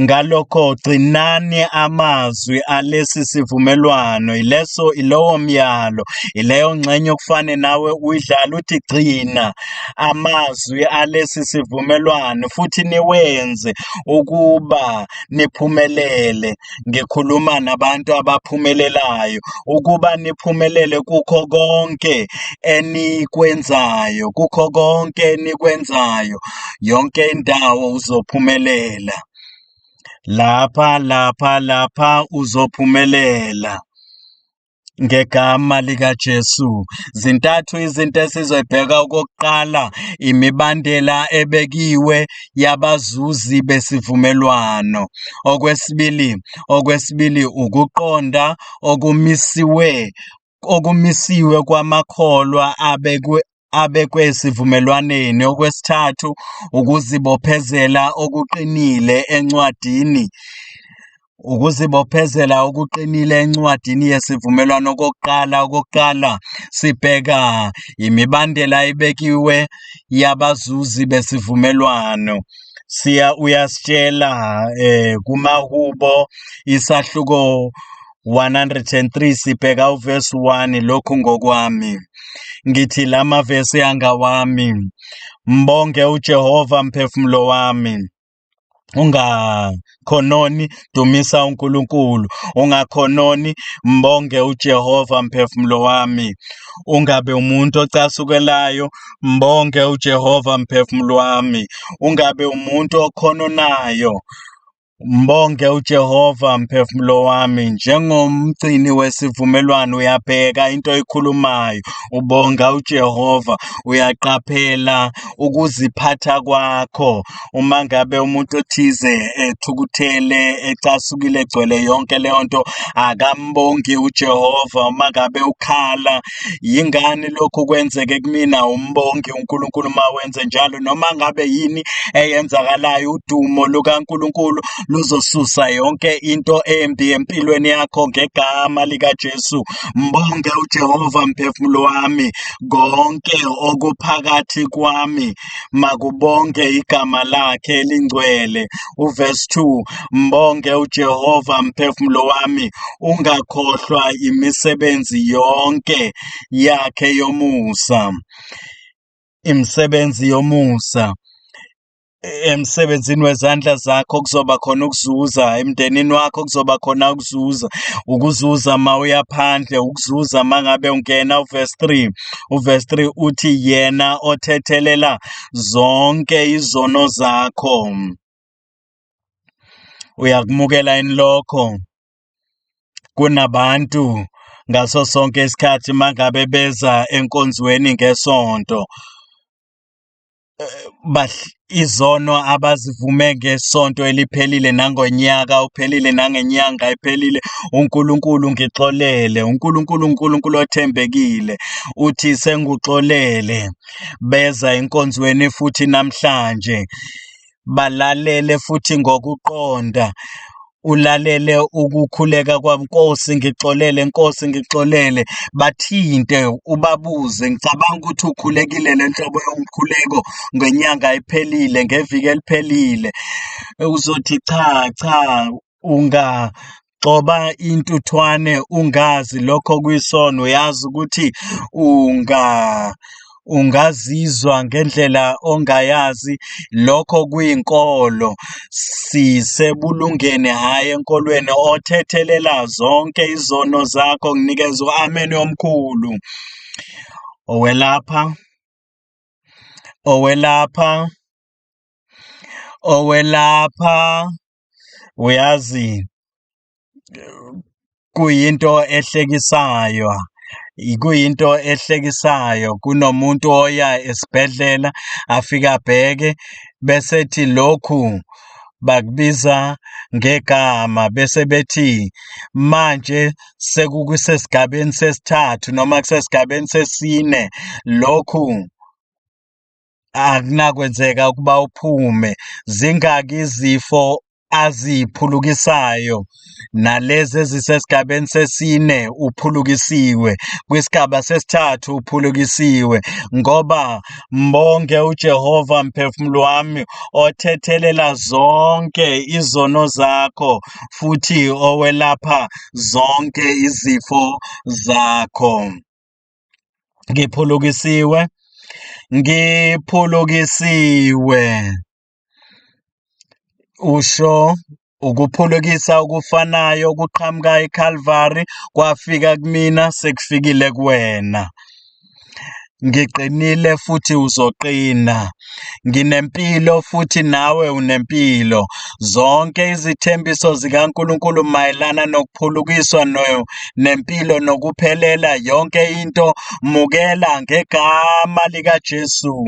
Ngalokho gcinani amazwi alesi sivumelwano, ileso ilowo myalo, ileyo ngxenye okufane nawe uyidlale, uthi gcina amazwi alesi sivumelwano futhi niwenze ukuba niphumelele. Ngikhuluma nabantu abaphumelelayo, ukuba niphumelele kukho konke enikwenzayo, kukho konke enikwenzayo, yonke indawo uzophumelela. Lapha, lapha, lapha uzophumelela. Ngegama likaJesu. Zintathu izinto esizoyibheka. Okokuqala, imibandela ebekiwe yabazuzi besivumelwano. Okwesibili, ukuqonda okumisiwe kwamakholwa abekwe esivumelwaneni. Okwesithathu, ukuzibophezela okuqinile encwadini. Ukuzibophezela okuqinile encwadini yesivumelwano. Okokuqala, sibheka imibandela ebekiwe yabazuzi besivumelwano. Siya uyasitshela kumaHubo isahluko 103, sibheka uvesi 1. Lokhu ngokwami, ngithi lamavesi angawami. Mbonge uJehova mphefumulo wami. Ungakhononi, dumisa uNkulunkulu. Ungakhononi, mbonge uJehova mphefumulo wami. Ungabe umuntu ocasukelayo, mbonge uJehova mphefumulo wami. Ungabe umuntu okhononayo, mbonge uJehova mphefumulo wami. Njengomgcini wesivumelwano uyabheka into oyikhulumayo, ubonga uJehova, uyaqaphela ukuziphatha kwakho. Uma ngabe umuntu othize ethukuthele, ecasukile, egcwele yonke leyo nto, akambongi uJehova. Uma ngabe ukhala, yingani lokhu kwenzeke kumina? Umbongi uNkulunkulu uma wenze njalo. Noma ngabe yini eyenzakalayo, udumo lukaNkulunkulu Luzosusa yonke into embi empilweni yakho ngegama likaJesu. Mbonge uJehova mphefumulo wami, konke okuphakathi kwami makubonge igama lakhe elingcwele. Uverse 2, mbonge uJehova mphefumulo wami, ungakhohlwa imisebenzi yonke yakhe yomusa. Imisebenzi yomusa emsebenzini wezandla zakho kuzoba khona ukuzuza, emndenini wakho kuzoba khona ukuzuza, ukuzuza uma uya phandle, ukuzuza uma ngabe ungena. Uverse 3, uverse 3 uthi yena othethelela zonke izono zakho. Uyakumukela yini lokho? Kunabantu ngaso sonke isikhathi mangabe beza enkonzweni ngesonto, izono abazivume ngesonto eliphelile nangonyaka ophelile nangenyanga ephelile, uNkulunkulu ngixolele, uNkulunkulu uNkulunkulu othembekile uthi sengikuxolele. Beza enkonzweni futhi namhlanje balalele futhi ngokuqonda, ulalele ukukhuleka kwabo, Nkosi ngixolele, Nkosi ngixolele. Bathinte ubabuze, ngicabanga ukuthi ukhulekile le nhlobo yomkhuleko ngenyanga ephelile, ngeviki eliphelile. Uzothi cha cha, ungagxoba intuthwane ungazi lokho kuyisono. Uyazi ukuthi ungazizwa ngendlela ongayazi, lokho kuyinkolo. Sisebulungeni hhayi enkolweni. Othethelela zonke izono zakho, nginikeza u-amen omkhulu. Owelapha, owelapha, owelapha. Uyazi kuyinto ehlekisayo, kuyinto ehlekisayo. Kunomuntu oya esibhedlela afike abheke bese ethi lokhu bakubiza ngegama, bese bethi manje sekukusesigabeni sesithathu noma kusesigabeni sesine, lokhu akunakwenzeka ukuba uphume. Zingaki izifo aziphulukisayo, nalezi ezisesigabeni sesine uphulukisiwe, kwisigaba sesithathu uphulukisiwe. Ngoba mbonge uJehova mphefumulo wami, othethelela zonke izono zakho futhi owelapha zonke izifo zakho. Ngiphulukisiwe, ngiphulukisiwe. Usho ukuphulukisa okufanayo okuqhamuka eCalvary kwafika kumina, sekufikile kuwena. Ngiqinile futhi uzoqina. Nginempilo futhi nawe unempilo. Zonke izithembiso zikaNkulunkulu mayelana nokuphulukiswa nempilo nokuphelela, yonke into mukela ngegama likaJesu.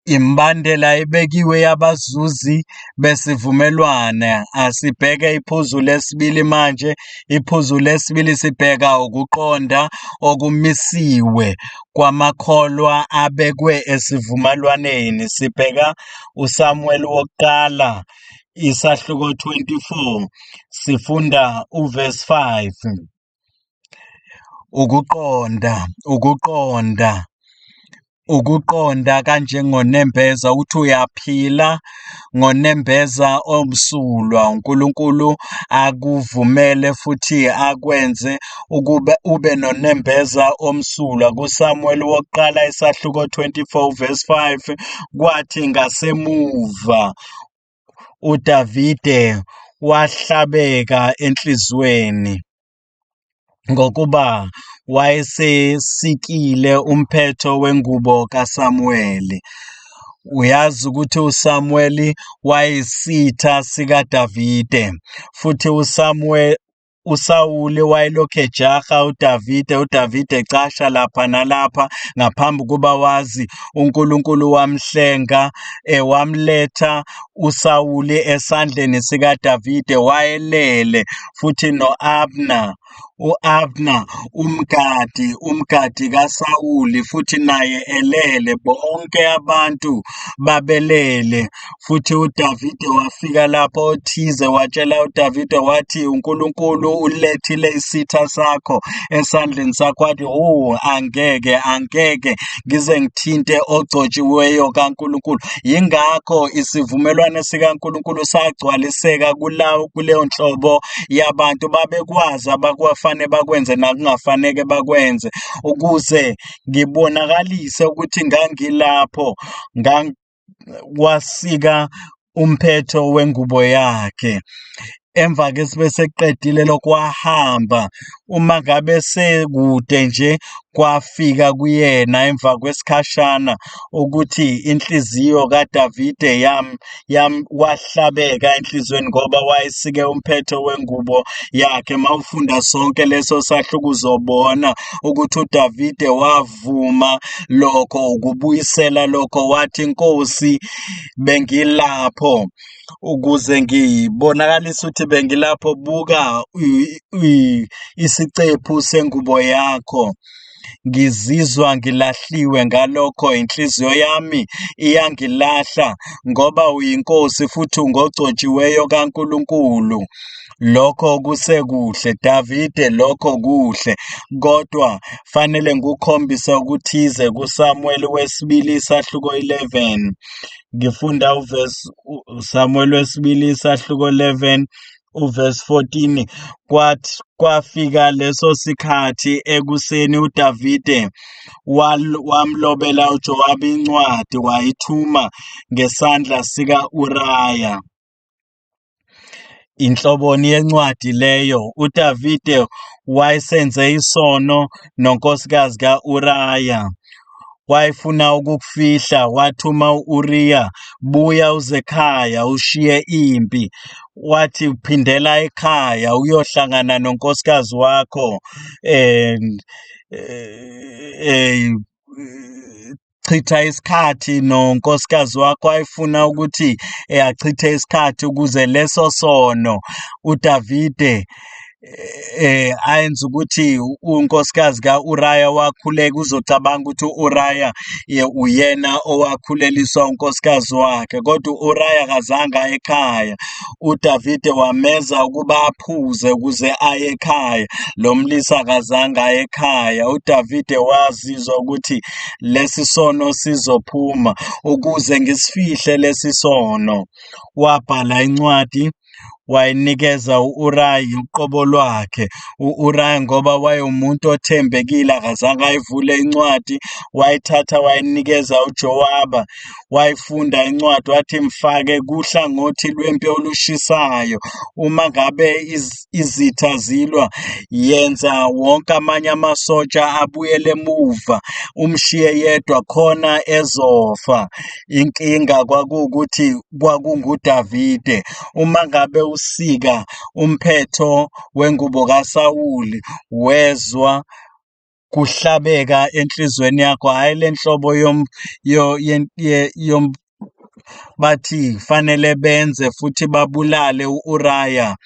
Imbandela ebekiwe yabazuzi besivumelwane. Asibheke iphuzu lesibili manje. Iphuzu lesibili sibheka ukuqonda okumisiwe kwamakholwa abekwe esivumelwaneni. Sibheka uSamuel wokuqala isahluko 24, sifunda uverse 5. Ukuqonda, ukuqonda, ukuqonda kanjengonembeza, uthi uyaphila ngonembeza omsulwa. uNkulunkulu akuvumele futhi akwenze ukube ube nonembeza omsulwa. KuSamuel wokuqala isahluko 24 verse 5, kwathi ngasemuva uDavide wahlabeka enhliziyweni ngokuba wayesesikile umphetho wengubo kaSamuweli. Uyazi ukuthi uSamuweli wayesitha sikaDavide, futhi uSawuli wayelokhu ejaha uDavide, uDavide ecasha lapha nalapha. Ngaphambi kuba wazi, uNkulunkulu wamhlenga, wamletha uSawuli esandleni sikaDavide. Wayelele futhi no-Abner U-Abner, umgadi, umgadi kaSawuli, futhi naye elele, bonke abantu babelele. Futhi uDavide wafika lapho othize watshela uDavide wathi, uNkulunkulu ulethile isitha sakho esandleni sakho. Wathi, oh, angeke, angeke ngize ngithinte ogcotshiweyo kaNkulunkulu. Yingakho isivumelwano sikaNkulunkulu sagcwaliseka kulawo kuleyo nhlobo yabantu, babekwazi abakwafane bakwenze nakungafaneke bakwenze, ukuze ngibonakalise ukuthi ngangilapho, wasika umphetho wengubo yakhe. Emva ke sibe seqedile lokho wahamba. Uma ngabe sekude nje kwafika kuyena emva kwesikhashana ukuthi inhliziyo kaDavide yam yam wahlabeka enhliziyweni ngoba wayesike umphetho wengubo yakhe. Mawufunda sonke leso sahluko uzobona ukuthi uDavide wavuma lokho, ukubuyisela lokho, wathi Nkosi bengilapho ukuze ngibonakalise ukuthi bengilapho, buka isicephu sengubo yakho. Ngizizwa ngilahliwe ngalokho inhliziyo yami iyangilahla ngoba uyinkosi futhi ungogcotshiweyo kaNkulunkulu. Lokho kusekuhle, Davide, lokho kuhle, kodwa fanele ngikukhombise okuthize kuSamuweli wesibili isahluko 11. Ngifunda uvesi Samuel wesibili isahluko 11 uvesi 14. Kwathi kwafika leso sikhathi ekuseni uDavide wamlobela uJowabi incwadi wayithuma ngesandla sika-Uraya. Inhloboni yencwadi leyo? UDavide wayesenze isono nonkosikazi ka-Uraya. Wayefuna ukukufihla, wathuma u-Uriya, buya uze ekhaya ushiye impi. Wathi phindela ekhaya uyohlangana nonkosikazi wakho chitha isikhathi nonkosikazi wakho. Wayefuna ukuthi achithe isikhathi ukuze leso sono uDavide ayenza ukuthi unkosikazi kaUraya wakhuleka, uzocabanga ukuthi uUraya uyena owakhuleliswa unkosikazi wakhe, kodwa uUraya akazange aye ekhaya. UDavide wameza ukuba aphuze ukuze aye ekhaya. Lo mlisa akazange aye ekhaya. UDavide wazizwa ukuthi lesi sono sizophuma, ukuze ngisifihle lesi sono. Wabhala incwadi wayinikeza u-Urayi uqobo lwakhe. U-Urayi ngoba wayewumuntu othembekile akazange ayivule incwadi, wayithatha wayinikeza uJowaba. Wayifunda incwadi wathi mfake kuhlangothi lwempi olushisayo. Uma ngabe izitha zilwa, yenza wonke amanye amasotsha abuyele emuva, umshiye yedwa khona ezofa. Inkinga kwakuwukuthi kwakunguDavide. Uma ngabe usika umphetho wengubo kaSawuli, wezwa kuhlabeka enhliziyweni yakho, hhayi le nhlobo yom, yo, ye, yom, bathi fanele benze futhi babulale u-Uraya.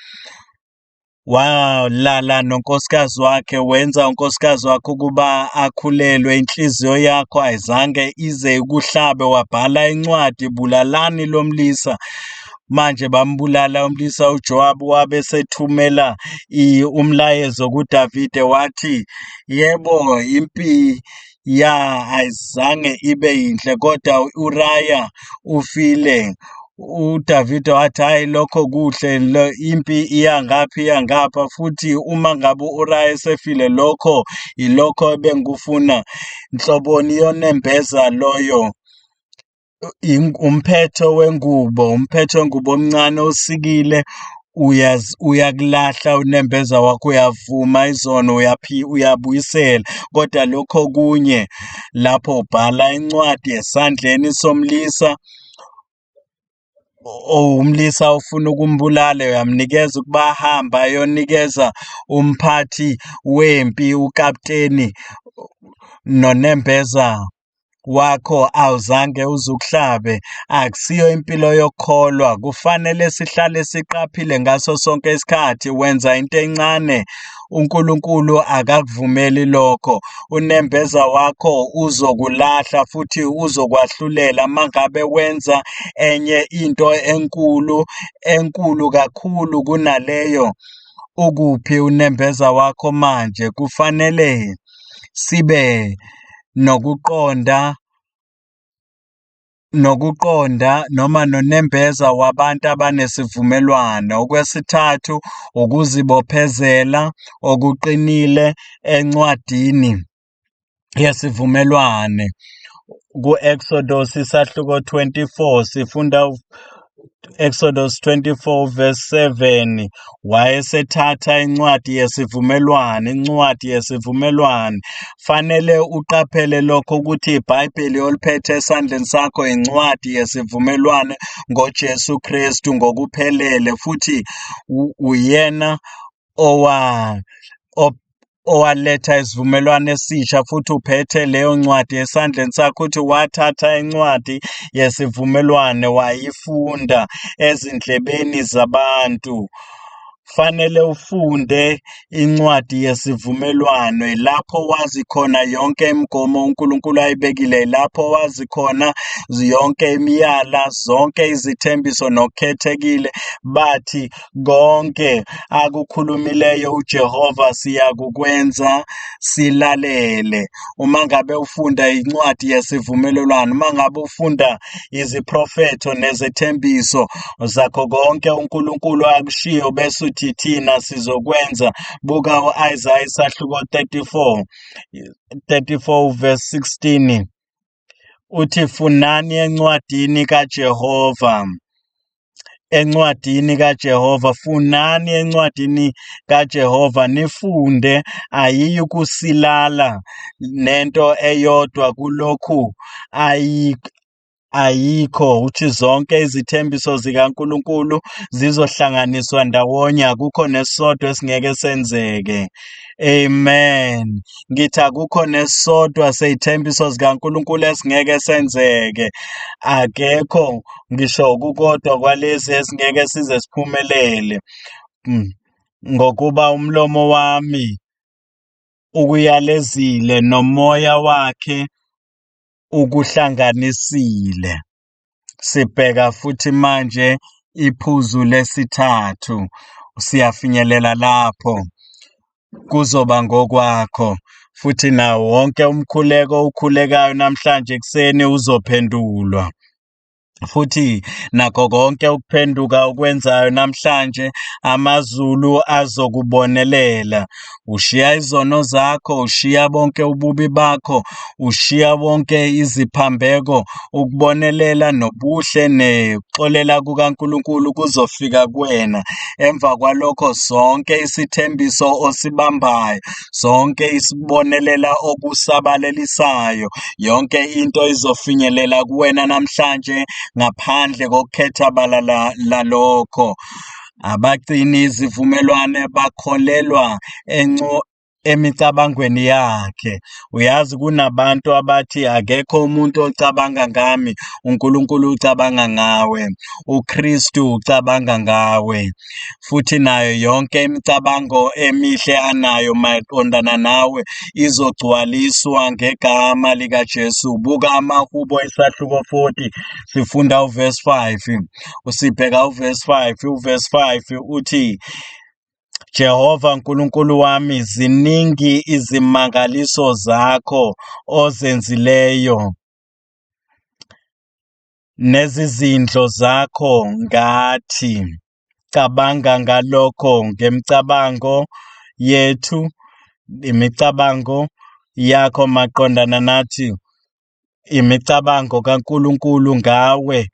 Walala nonkosikazi wakhe, wenza unkosikazi wakhe ukuba akhulelwe, inhliziyo yakho ayizange ize ikuhlabe, wabhala incwadi, bulalani lo mlisa. Manje bambulala umlisa. uJowabi wabe sethumela umlayezo kuDavide wathi, yebo, impi ya ayizange ibe yinhle, kodwa u-Uraya ufile. UDavide wathi, hhayi, lokho kuhle, impi iya ngapha iya ngapha, futhi uma ngabe u-Uraya esefile, lokho yilokho ebengikufuna. Nhloboni yonembeza loyo? Umphetho wengubo, umphetho wengubo omncane osikile, uyakulahla unembeza wakho, uyavuma izono, uyabuyisela. Kodwa lokho okunye, lapho ubhala incwadi esandleni somlisa, owumlisa ofuna ukumbulala, uyamnikeza ukuba ahambe ayonikeza umphathi wempi, ukapteni, nonembeza Wakho awuzange uze ukuhlabe, akusiyo impilo yokukholwa. Kufanele sihlale siqaphile ngaso sonke isikhathi. Wenza into encane, uNkulunkulu akakuvumeli lokho. Unembeza wakho uzokulahla futhi uzokwahlulela mangabe wenza enye into enkulu, enkulu kakhulu kunaleyo. Ukuphi unembeza wakho manje? Kufanele sibe nokuqonda noma nonembeza wabantu abanesivumelwano. Okwesithathu, ukuzibophezela okuqinile encwadini yesivumelwane. Ku-Exodus isahluko 24 sifunda Exodus 24 verse 7, wayesethatha incwadi yesivumelwano, incwadi yesivumelwano. Fanele uqaphele lokho ukuthi iBhayibheli oliphethe esandleni sakho incwadi yesivumelwano ngoJesu Kristu ngokuphelele, futhi uyena owa owaletha isivumelwano esisha, futhi uphethe leyo ncwadi esandleni sakho. Uthi wathatha incwadi yesivumelwano wayifunda ezindlebeni zabantu. Fanele ufunde incwadi yesivumelwano, lapho wazi khona yonke imigomo uNkulunkulu ayibekile, lapho wazi khona yonke imiyala, zonke izithembiso nokukhethekile. Bathi konke akukhulumileyo uJehova siyakukwenza, silalele. Uma ngabe ufunda incwadi yesivumelwano, uma ngabe ufunda iziprofetho nezethembiso zakho konke uNkulunkulu akushiyo, bese uthi thina sizokwenza. Buka u-Isaya isahluko 34, 34 verse 16, uthi funani encwadini kaJehova, encwadini kaJehova, funani encwadini kaJehova nifunde, ayiyikusilala nento eyodwa kulokhu ayikho. Uthi zonke izithembiso zikaNkulunkulu zizohlanganiswa ndawonye, akukho nesisodwa esingeke senzeke. Amen. Ngithi akukho nesisodwa sey'thembiso zikaNkulunkulu esingeke senzeke. Akekho ngisho kukodwa kwalezi esingeke size siphumelele. Ngokuba umlomo wami ukuyalezile nomoya wakhe ukuhlanganisile. Sibheka futhi manje iphuzu lesithathu, siyafinyelela lapho, kuzoba ngokwakho. Futhi nawo wonke umkhuleko owukhulekayo namhlanje ekuseni uzophendulwa. Futhi nakho konke ukuphenduka okwenzayo namhlanje, amazulu azokubonelela. Ushiya izono zakho, ushiya bonke ububi bakho, ushiya wonke iziphambeko, ukubonelela nobuhle nekuxolela kukaNkulunkulu kuzofika kuwena. Emva kwalokho sonke isithembiso osibambayo, sonke isibonelela okusabalelisayo, yonke into izofinyelela kuwena namhlanje ngaphandle kokukhetha bala lalokho. Abagcini izivumelwane bakholelwa emicabangweni yakhe. Uyazi kunabantu abathi akekho umuntu ocabanga ngami, uNkulunkulu ucabanga ngawe, uKristu ucabanga ngawe. Futhi nayo yonke imicabango emihle anayo maqondana nawe izogcwaliswa ngegama likaJesu. Buka amaHubo isahluko 40, sifunda uverse 5. Usibheka uverse 5, uverse 5 uthi Jehova Nkulunkulu wami, ziningi izimangaliso zakho ozenzileyo nezizindlo zakho ngathi. Cabanga ngalokho ngemicabango yethu, imicabango yakho maqondana nathi, imicabango kaNkulunkulu ngawe,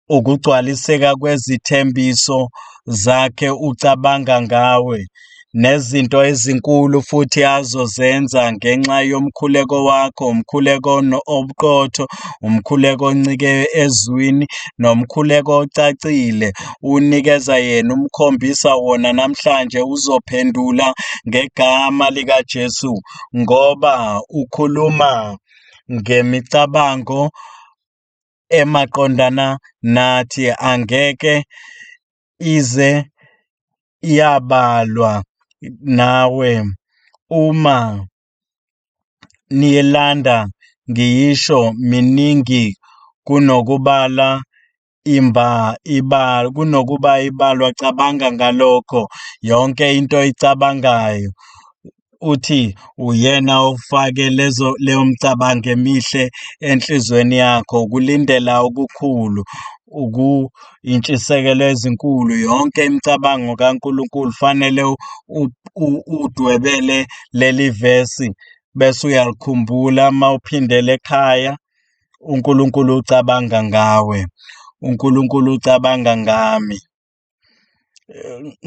ukugcwaliseka kwezithembiso zakhe ucabanga ngawe, nezinto ezinkulu futhi azozenza ngenxa yomkhuleko wakho, umkhuleko obuqotho, umkhuleko oncike ezwini, nomkhuleko ocacile, unikeza yena, umkhombisa wona namhlanje, uzophendula ngegama likaJesu, ngoba ukhuluma ngemicabango emaqondana nathi angeke ize yabalwa nawe uma niyilanda ngiyisho miningi kunokubala kunokuba ibalwa cabanga ngalokho yonke into oyicabangayo uthi uyena ofake lezo leyo mcabango emihle enhlizweni yakho ukulindela okukhulu intshisekelo ezinkulu yonke imicabango kaNkulunkulu fanele udwebele leli vesi bese uyalikhumbula uma uphindela ekhaya uNkulunkulu ucabanga ngawe uNkulunkulu ucabanga ngami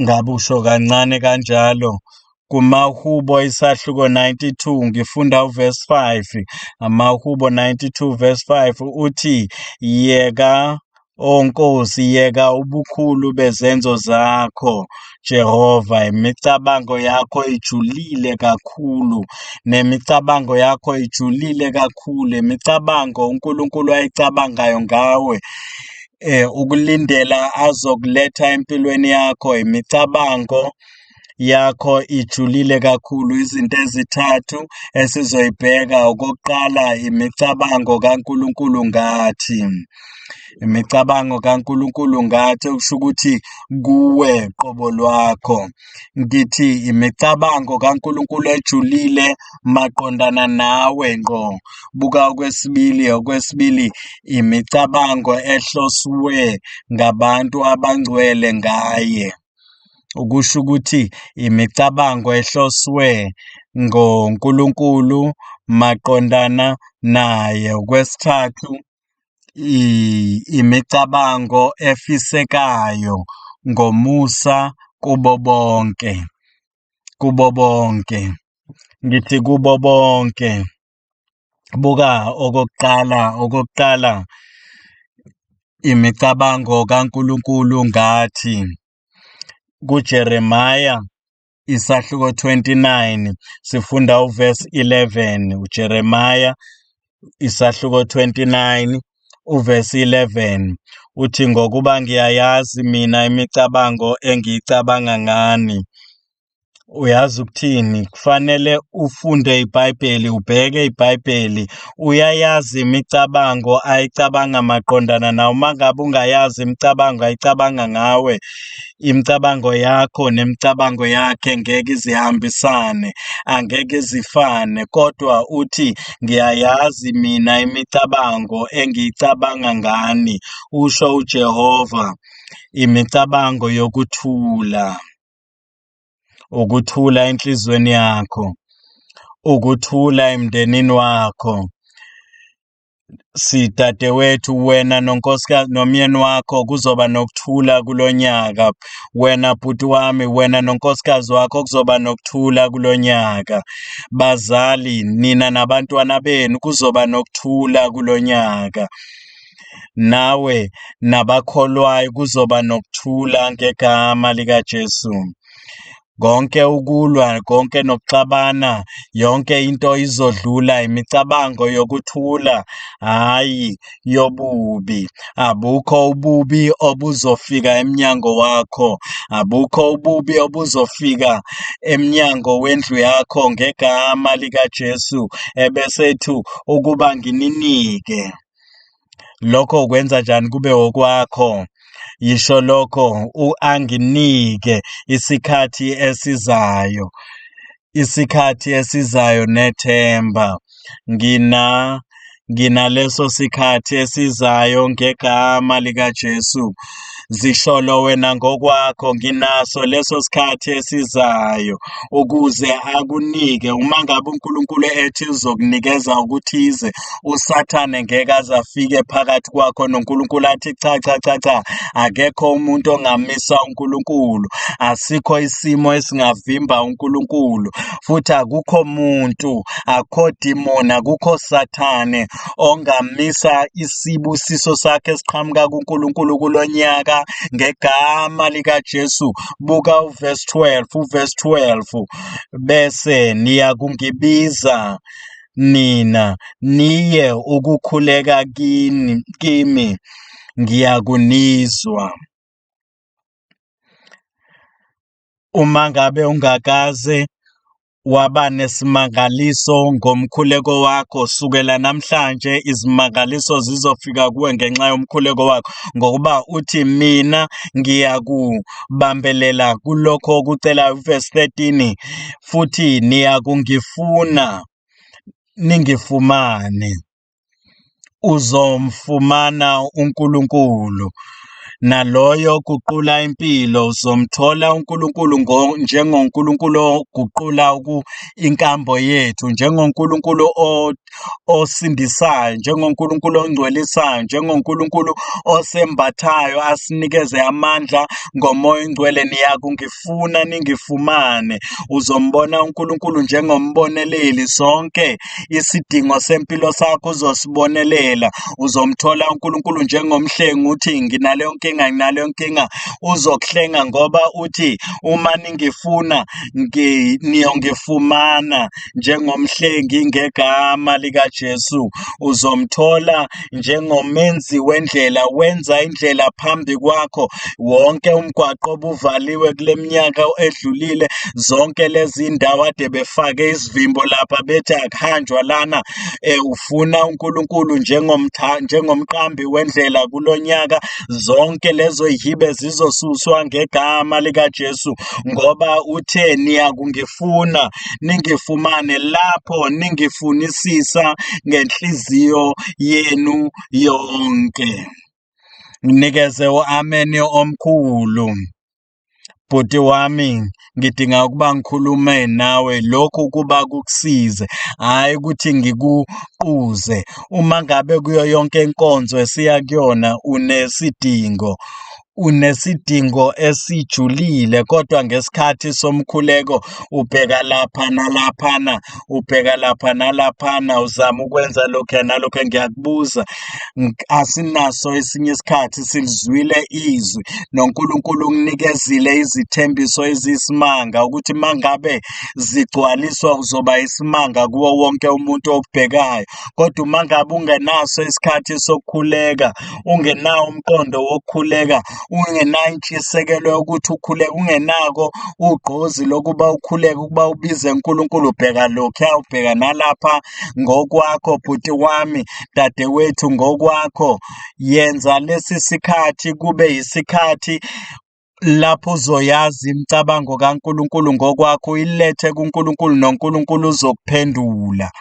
ngabe usho kancane kanjalo kumahubo isahluko 92 ngifunda uverse 5 amahubo 92 verse 5 uthi yeka O Nkosi, yeka ubukhulu bezenzo zakho, Jehova. Imicabango yakho ijulile kakhulu, nemicabango yakho ijulile kakhulu, imicabango uNkulunkulu ayicabangayo ngawe ukulindela azokuletha empilweni yakho, imicabango yakho ijulile kakhulu. Izinto ezithathu esizoyibheka, okokuqala, imicabango kaNkulunkulu ngathi. Imicabango kaNkulunkulu ngathi okusho ukuthi kuwe qobo lwakho. Ngithi imicabango kaNkulunkulu ejulile maqondana nawe ngqo. Buka okwesibili, okwesibili imicabango ehloswe ngabantu abangcwele ngaye. Okusho ukuthi imicabango ehloswe ngoNkulunkulu maqondana naye. Okwesithathu, imicabango efisekayo ngomusa kubo bonke, kubo bonke. Ngithi kubo bonke. Buka okokuqala, okokuqala imicabango kaNkulunkulu ngathi kuJeremiah isahluko 29 sifunda uverse 11 uJeremiah isahluko 29 uverse 11 uthi ngokuba ngiyayazi mina imicabango engiyicabanga ngani Uyazi ukuthini? Kufanele ufunde iBhayibheli, ubheke iBhayibheli. Uyayazi imicabango ayicabanga maqondana nawe. Uma ngabe ungayazi imicabango ayicabanga ngawe, imicabango yakho nemicabango yakhe ngeke izihambisane, angeke izifane. Kodwa uthi, ngiyayazi mina imicabango engiyicabanga ngani, usho uJehova, imicabango yokuthula. Ukuthula enhlizweni yakho, ukuthula emndenini wakho. Sidadewethu wena nonkosikazi nomyeni wakho kuzoba nokuthula kulonyaka. Wena bhuti wami, wena nonkosikazi wakho kuzoba nokuthula kulonyaka. Bazali, nina nabantwana benu kuzoba nokuthula kulonyaka. Nawe nabakholwayo kuzoba nokuthula ngegama likaJesu. Konke ukulwa, konke nokuxabana, yonke into izodlula, imicabango yokuthula, hhayi yobubi. Abukho ububi obuzofika emnyango wakho, abukho ububi obuzofika emnyango wendlu yakho ngegama likaJesu ebesethu ukuba ngininike. Lokho ukwenza njani kube okwakho? Yisho lokho anginike isikhathi esizayo, isikhathi esizayo nethemba. Ngina nginaleso sikhathi esizayo ngegama likaJesu. Zisholo wena ngokwakho, nginaso leso sikhathi esizayo ukuze akunike. Uma ngabe uNkulunkulu ethi uzokunikeza okuthize, uSathane ngeke aze afike phakathi kwakho noNkulunkulu athi cha cha cha cha, akekho umuntu ongamisa uNkulunkulu, asikho isimo esingavimba uNkulunkulu, futhi akukho muntu, akukho demon, akukho Sathane ongamisa isibusiso sakhe esiqhamuka kuNkulunkulu kulonyaka ngegama likaJesu. Buka uverse 12, uverse 12 bese niyakungibiza. nina niye ukukhuleka kini kimi ngiyakunizwa. Uma ngabe ungakaze waba nesimangaliso ngomkhuleko wakho, sukela namhlanje izimangaliso zizofika kuwe ngenxa yomkhuleko wakho, ngokuba uthi mina ngiyakubambelela kulokho okucelayo. Verse 13, futhi niyakungifuna ningifumane. Uzomfumana uNkulunkulu naloyo oguqula impilo, uzomthola uNkulunkulu njengoNkulunkulu oguqula inkambo yethu, njengoNkulunkulu osindisayo, njengoNkulunkulu ongcwelisayo, njengoNkulunkulu osembathayo asinikeze amandla ngoMoya oNgcwele. Niyakungifuna ningifumane. Uzombona uNkulunkulu njengomboneleli. Sonke isidingo sempilo sakho uzosibonelela. Uzomthola uNkulunkulu njengomhlengi, uthi nginaleyo nkinga, nginaleyo nkinga, uzokuhlenga ngoba uthi uma ningifuna niyongifumana njengomhlengi ngegama likaJesu. Uzomthola njengomenzi wendlela, wenza indlela phambi kwakho. Wonke umgwaqo obuvaliwe kule minyaka edlulile, zonke lezi ndawo ade befake isivimbo lapha bethi akuhanjwa lana, ufuna uNkulunkulu njengomqambi wendlela kulo nyaka, zonke lezo yihibe zizosuswa ngegama likaJesu, ngoba uthe niyakungifuna ningifumane lapho ningifunisisa ngenhliziyo yenu yonke. Nginikeze u-ameni omkhulu. Bhuti wami, ngidinga ukuba ngikhulume nawe lokhu kuba kukusize, hhayi ukuthi ngikuquze. Uma ngabe kuyo yonke inkonzo esiya kuyona unesidingo, unesidingo esijulile, kodwa ngesikhathi somkhuleko ubheka lapha nalaphana, ubheka lapha nalaphana, uzama ukwenza lokhu nalokhu. Ngiyakubuza, asinaso esinye isikhathi, silizwile izwi noNkulunkulu ukunikezile izithembiso eziyisimanga ukuthi mangabe zigcwaliswa uzoba isimanga kuwo wonke umuntu okubhekayo. Kodwa uma ngabe ungenaso isikhathi sokukhuleka, ungenawo umqondo wokukhuleka, ungenayo intshisekelo yokuthi ukhuleke, ungenako ugqozi lokuba ukhuleke, ukuba ubize uNkulunkulu, ubheka lokhuya, ubheka nalapha ngokwakho bhuti wami, dadewethu, ngokwakho. Yenza lesi sikhathi kube yisikhathi lapho uzoyazi imicabango kaNkulunkulu ngokwakho, uyilethe kuNkulunkulu noNkulunkulu uzokuphendula.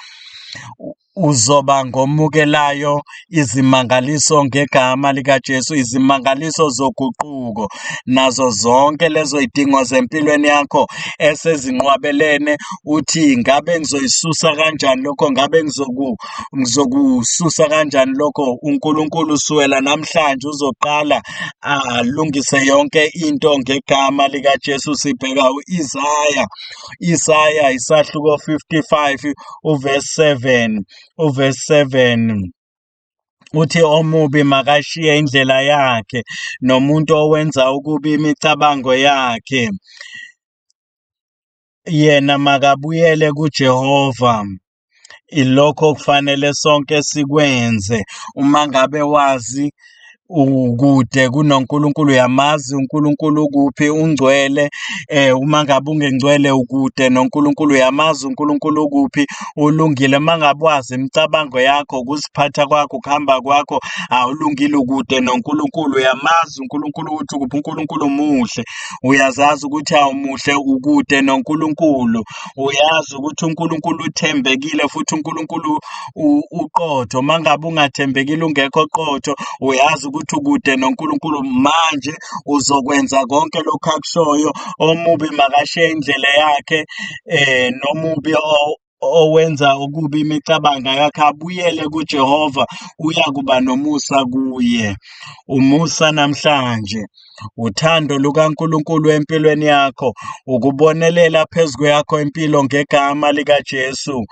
Uzoba ngomukelayo izimangaliso ngegama likaJesu, izimangaliso zoguquko nazo zonke lezo zidingo zempilweni yakho esezinqwabelene, uthi ngabe ngizoyisusa kanjani lokho, ngabe ngizokususa kanjani lokho. uNkulunkulu usukela namhlanje uzoqala alungise yonke into ngegama likaJesu. Sibheka u-Isaya, Isaya isahluko 55 uverse 7, uverse 7 uthi omubi makashiye indlela yakhe nomuntu owenza okubi imicabango yakhe, yena makabuyele kuJehova. Ilokho okufanele sonke sikwenze. Uma ngabe wazi ukude kunoNkulunkulu, uyamazi uNkulunkulu ukuphi, ungcwele. Uma ngabe ungengcwele ukude noNkulunkulu, uyamazi uNkulunkulu ukuphi, ulungile. Uma ngabe wazi imicabango yakho, ukuziphatha kwakho, ukuhamba kwakho, awulungile, ukude noNkulunkulu, uyamazi uNkulunkulu ukuthi ukuphi, uNkulunkulu muhle, uyazazi ukuthi awumuhle, ukude noNkulunkulu, uyazi ukuthi uNkulunkulu uthembekile futhi uNkulunkulu uqotho. Uma ngabe ungathembekile, ungekho qotho, uyazi ukuthi ukude noNkulunkulu. Manje uzokwenza konke lokhu akushoyo, omubi makashiye indlela yakhe, nomubi owenza okubi imicabango yakhe abuyele kuJehova, uyakuba nomusa kuye. Umusa namhlanje, uthando lukaNkulunkulu empilweni yakho, ukubonelela phezu kweyakho impilo ngegama likaJesu.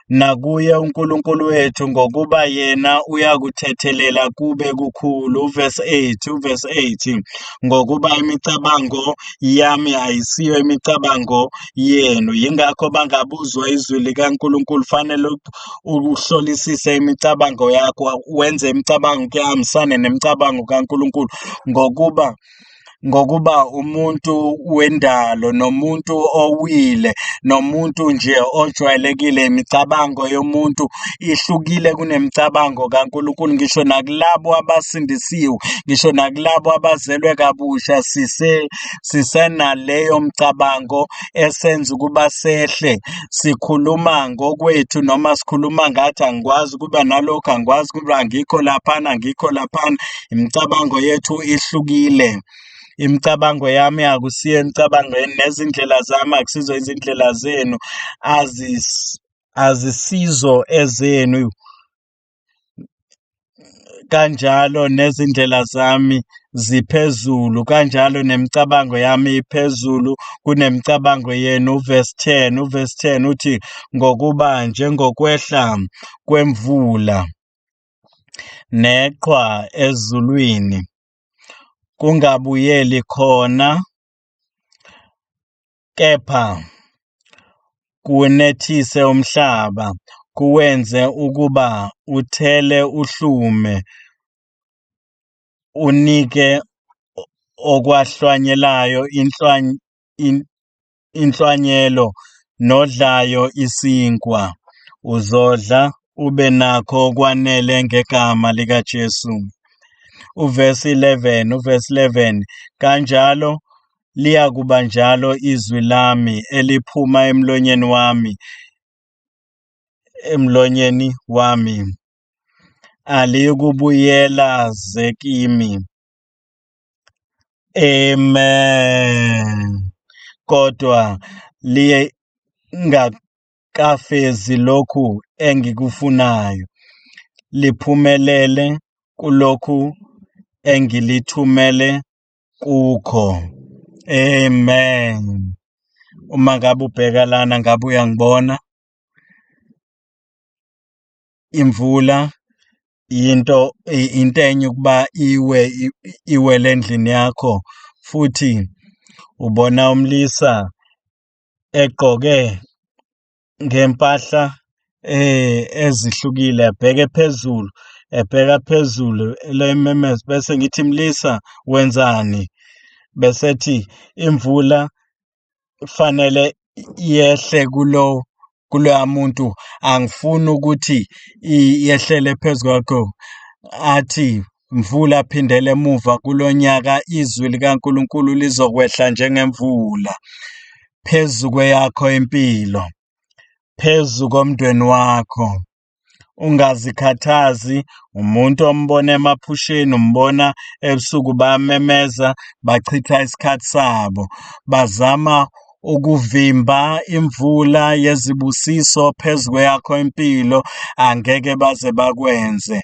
Nakuye uNkulunkulu wethu, ngokuba yena uyakuthethelela kube kukhulu. Uvesi 8, uvesi 8, ngokuba imicabango yami ayisiyo imicabango yenu. Yingakho bangabuzwa izwi likaNkulunkulu. Fanele uhlolisise imicabango yakho, wenze imicabango ihambisane nemicabango kaNkulunkulu, ngokuba umuntu wendalo nomuntu owile nomuntu nje ojwayelekile, imicabango yomuntu ihlukile kunemicabango kaNkulunkulu. Ngisho nakulabo abasindisiwe, ngisho nakulabo abazelwe kabusha, sisenaleyo mcabango esenza ukuba sehle. Sikhuluma ngokwethu noma sikhuluma ngathi angikwazi ukuba nalokhu, angikwazi ukuba angikho laphana, angikho laphana. Imicabango yethu ihlukile. Imicabango yami akusiyo imicabango yenu, nezindlela zami akusizo izindlela zenu, azisizo ezenu, kanjalo nezindlela zami ziphezulu, kanjalo nemicabango yami iphezulu kunemicabango yenu. Uvesi 10, uvesi 10 uthi, ngokuba njengokwehla kwemvula neqhwa ezulwini kungabuyeli khona, kepha kunethise umhlaba, kuwenze ukuba uthele uhlume, unike okwahlwanyelayo inhlwanyelo nodlayo isinkwa. Uzodla ube nakho okwanele ngegama likaJesu. Uvesi 11, uvesi 11, kanjalo liyakuba njalo izwi lami eliphuma emlonyeni wami, emlonyeni wami, aliyukubuyela ze kimi. Amen. Kodwa lingakafezi lokhu engikufunayo, liphumelele kulokhu engilithumele kukho. Amen. Uma ngabe ubheka lana, ngabe uyangibona, imvula yinto into enye ukuba iwe iwele endlini yakho, futhi ubona umlisa egqoke ngempahla ezihlukile, ebheke phezulu, ebheka phezulu lememeza, bese ngithi mlisa wenzani, bese ethi imvula fanele yehle kuloya muntu, angifuni ukuthi yehlele phezu kwakho. Athi mvula phindele emuva kulonyaka, izwi likaNkulunkulu lizokwehla njengemvula phezu kweyakho impilo, phezu komndeni wakho. Ungazikhathazi, umuntu ombona emaphusheni umbona ebusuku, bayamemeza, bachitha isikhathi sabo, bazama ukuvimba imvula yezibusiso phezu kweyakho impilo, angeke baze bakwenze.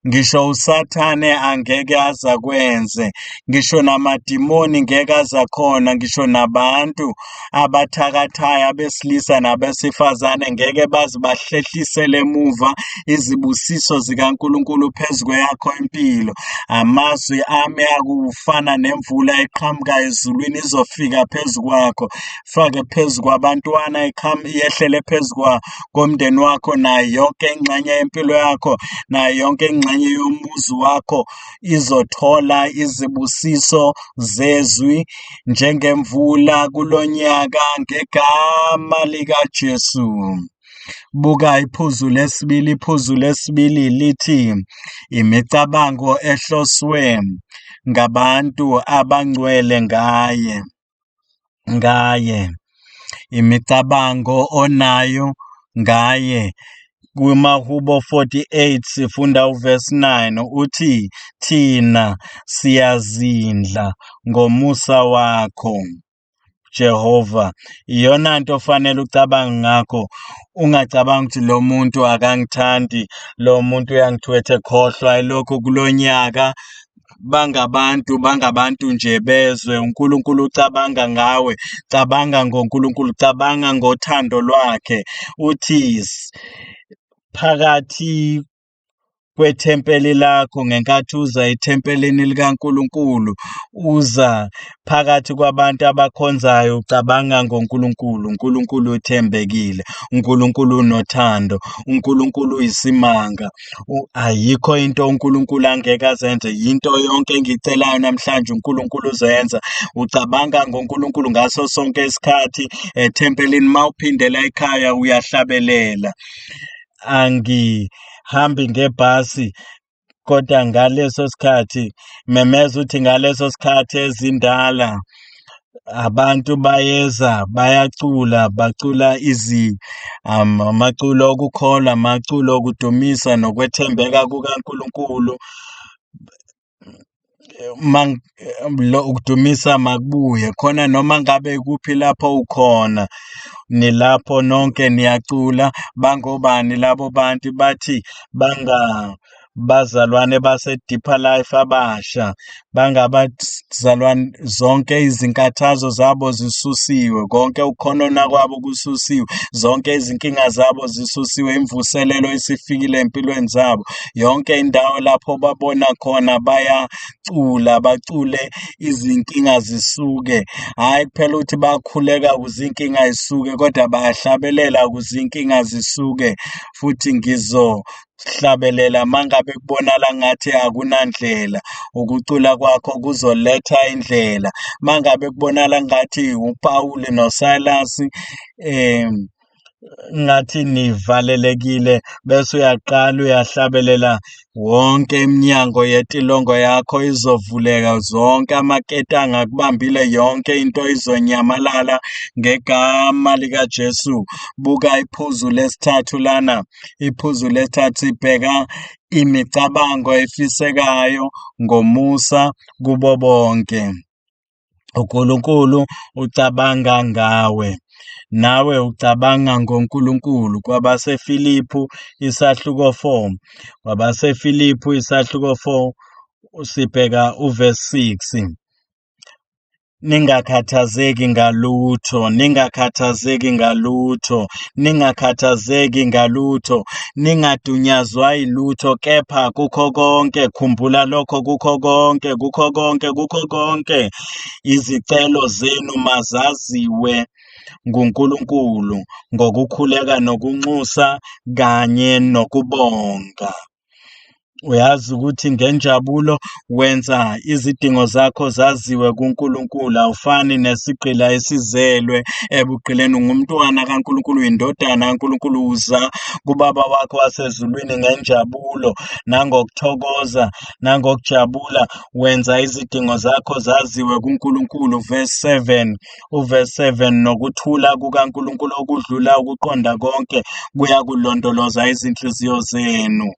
Ngisho uSathane angeke aze akwenze, ngisho namadimoni ngeke aze akhona, ngisho nabantu abathakathayo abesilisa nabesifazane ngeke baze bahlehlisele emuva izibusiso zikaNkulunkulu phezu kweyakho impilo. Amazwi ami akufana nemvula eqhamuka ezulwini, izofika phezu kwakho, fake phezu kwabantwana, yehlele phezu komndeni wakho, nayo yonke ingxenye yempilo yakho, nayo yonke ingxenye yomuzi wakho izothola izibusiso zezwi njengemvula kulonyaka ngegama likaJesu. Buka iphuzu lesibili, iphuzu lesibili lithi imicabango ehloswe ngabantu abangcwele ngaye, ngaye. Imicabango onayo ngaye. KumaHubo 48 sifunda uvesi 9 uthi thina siyazindla ngomusa wakho Jehova. Iyona nto ofanele ucabange ngakho, ungacabangi ukuthi lo muntu akangithandi, lo muntu uyangithwethe, khohlwa ilokho kulonyaka. Bangabantu, bangabantu nje bezwe. UNkulunkulu ucabanga ngawe, cabanga ngoNkulunkulu, cabanga ngothando lwakhe. Uthi phakathi kwethempeli lakho, ngenkathi uza ethempelini likaNkulunkulu, uza phakathi kwabantu abakhonzayo, ucabanga ngoNkulunkulu. UNkulunkulu uthembekile, uNkulunkulu unothando, uNkulunkulu uyisimanga. Ayikho into uNkulunkulu angeke azenze, yinto yonke engiyicelayo namhlanje uNkulunkulu uzoyenza. Ucabanga ngoNkulunkulu ngaso sonke isikhathi ethempelini. Uma uphindela ekhaya uyahlabelela. Angihambi ngebhasi, kodwa ngaleso sikhathi memeza uthi ngaleso sikhathi ezindala abantu bayeza bayacula, bacula amaculo okukholwa, amaculo okudumisa nokwethembeka kukaNkulunkulu. Ukudumisa makubuye khona noma ngabe kuphi lapho ukhona, nilapho nonke niyacula. Bangobani labo bantu? Bathi bangabazalwane base-Deeper Life abasha, bangabazalwane, zonke izinkathazo zabo zisusiwe, konke ukukhonona kwabo kususiwe, zonke izinkinga zabo zisusiwe, imvuselelo isifikile empilweni zabo. Yonke indawo lapho babona khona bayacula, bacule izinkinga zisuke. Hhayi kuphela ukuthi bakhuleka ukuze iy'nkinga zisuke, kodwa bayahlabelela ukuze iy'nkinga zisuke. Futhi ngizohlabelela mangabe kubonakala ngathi akunandlela, ukucula kwakho kuzoletha indlela. Mangabe kubonakala ngathi uPawuli noSilas ngathi nivalelekile, bese uyaqala uyahlabelela, wonke iminyango yetilongo yakho izovuleka, zonke amaketanga akubambile, yonke into izonyamalala ngegama likaJesu. Buka iphuzu lesithathu lana, iphuzu lesithathu, sibheka imicabango efisekayo ngomusa kubo bonke. uNkulunkulu ucabanga ngawe, nawe ucabanga ngoNkulunkulu. KwabaseFiliphu isahluko 4, kwabaseFiliphu isahluko 4 sibheka uverse 6. Ningakhathazeki ngalutho, ningakhathazeki ngalutho, ningakhathazeki ngalutho, ningadunyazwa yilutho, kepha kukho konke, khumbula lokho, kukho konke, kukho konke, kukho konke, izicelo zenu mazaziwe nguNkulunkulu ngokukhuleka nokunxusa kanye nokubonga. Uyazi ukuthi ngenjabulo wenza izidingo zakho zaziwe kuNkulunkulu. Awufani nesigqila esizelwe ebugqileni, ungumntwana kaNkulunkulu, uyindodana kaNkulunkulu. Uza kubaba wakho wasezulwini ngenjabulo nangokuthokoza nangokujabula, wenza izidingo zakho zaziwe kuNkulunkulu. Verse 7, uverse 7, nokuthula kukaNkulunkulu okudlula ukuqonda konke kuyakulondoloza izinhliziyo zenu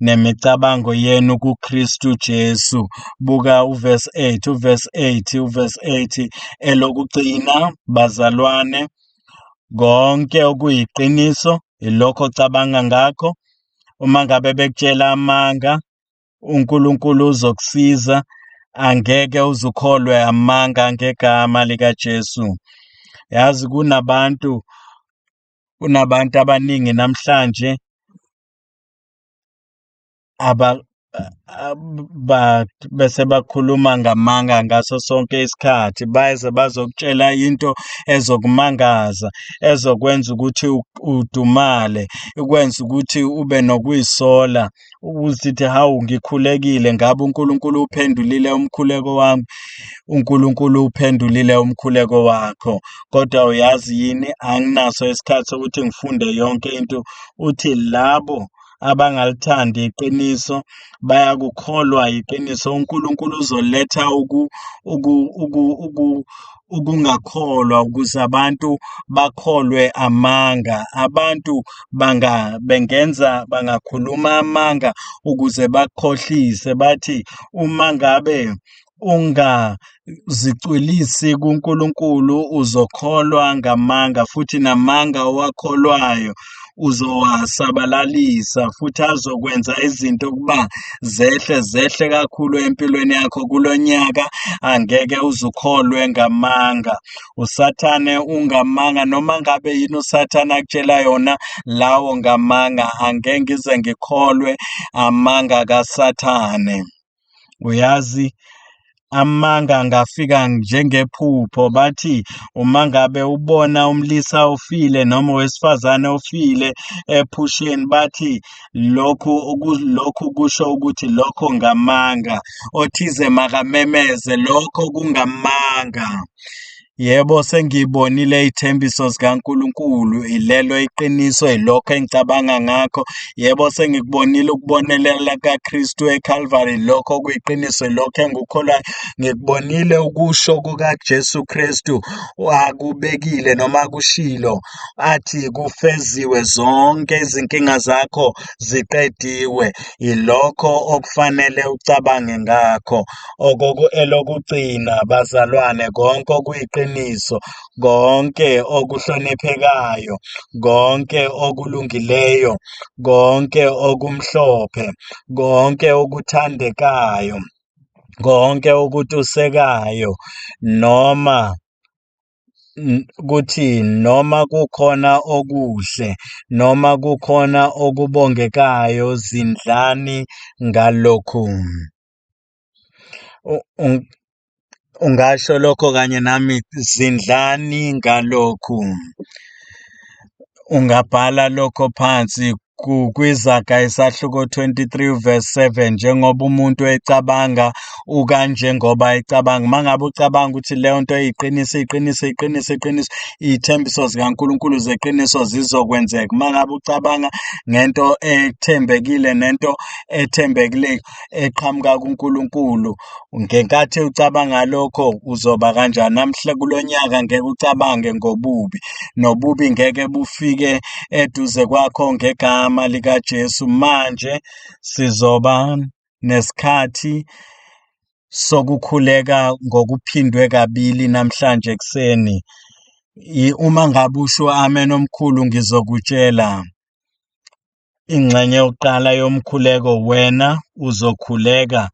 nemicabango yenu kuKristu Jesu. Buka uverse 8, uverse 8, uverse 8, elokugcina, bazalwane, konke okuyiqiniso ilokho ocabanga ngakho. Uma ngabe bekutshela amanga, uNkulunkulu uzokusiza, angeke uzukholwe amanga ngegama likaJesu. Yazi kunabantu abaningi namhlanje bese bakhuluma ngamanga ngaso sonke isikhathi, baze bazokutshela into ezokumangaza, ezokwenza ukuthi udumale, ikwenza ukuthi ube nokuyisola, uzithi hawu ngikhulekile, ngabe uNkulunkulu uphendulile umkhuleko wami? uNkulunkulu uphendulile umkhuleko wakho, kodwa uyazi yini, anginaso isikhathi sokuthi ngifunde yonke into. Uthi labo abangalithandi iqiniso bayakukholwa iqiniso, uNkulunkulu uzoletha ukungakholwa ukuze abantu bakholwe amanga. Abantu bangakhuluma amanga ukuze bakukhohlise, bathi uma ngabe ungazicwilisi kuNkulunkulu uzokholwa ngamanga, futhi namanga owakholwayo uzowasabalalisa futhi azokwenza izinto ukuba zehle zehle kakhulu empilweni yakho kulo nyaka. Angeke uzukholwe ngamanga. USathane ungamanga, noma ngabe yini uSathane akutshela yona, lawo ngamanga. Angeke ngize ngikholwe amanga kaSathane. Uyazi, amanga angafika njengephupho. Bathi uma ngabe ubona umlisa ofile noma owesifazane ofile ephusheni, bathi lokhu lokhu kusho ukuthi lokho ngamanga. Othize makamemeze, lokho kungamanga. Yebo, sengiyibonile iy'thembiso zikaNkulunkulu, ilelo iqiniso, yilokho engicabanga ngakho. Yebo, sengikubonile ukubonelela kukaKristu eKalvari, lokho kuyiqiniso, yilokho engikukholwayo. Ngikubonile ukusho kukaJesu Kristu akubekile noma akushilo, athi kufeziwe, zonke izinkinga zakho ziqediwe. Yilokho okufanele ucabange ngakho. Elokugcina, bazalwane, konke okuyiqiniso, konke okuhloniphekayo, konke okulungileyo, konke okumhlophe, konke okuthandekayo, konke okutusekayo, noma kuthi noma kukhona okuhle, noma kukhona okubongekayo, zindlani ngalokhu. Ungasho lokho kanye nami, zindlani ngalokhu. Ungabhala lokho phansi kwiZaga isahluko 23 verse 7, njengoba umuntu ecabanga ukanjengoba ecabanga. Uma ngabe ucabanga ukuthi leyo nto iyiqiniso, iyiqiniso, iyiqiniso, iyiqiniso, iy'thembiso zikaNkulunkulu zeqiniso zizokwenzeka. Uma ngabe ucabanga ngento ethembekile nento ethembekile eqhamuka kuNkulunkulu, ngenkathi ucabanga lokho uzoba kanjani? Namhla kulo nyaka ngeke ucabange ngobubi, nobubi ngeke bufike eduze kwakho ngegama likaJesu. Manje sizoba nesikhathi sokukhuleka ngokuphindwe kabili namhlanje ekuseni. Uma ngabe usho amen omkhulu ngizokutshela. Ingxenye yokuqala yomkhuleko, wena uzokhuleka,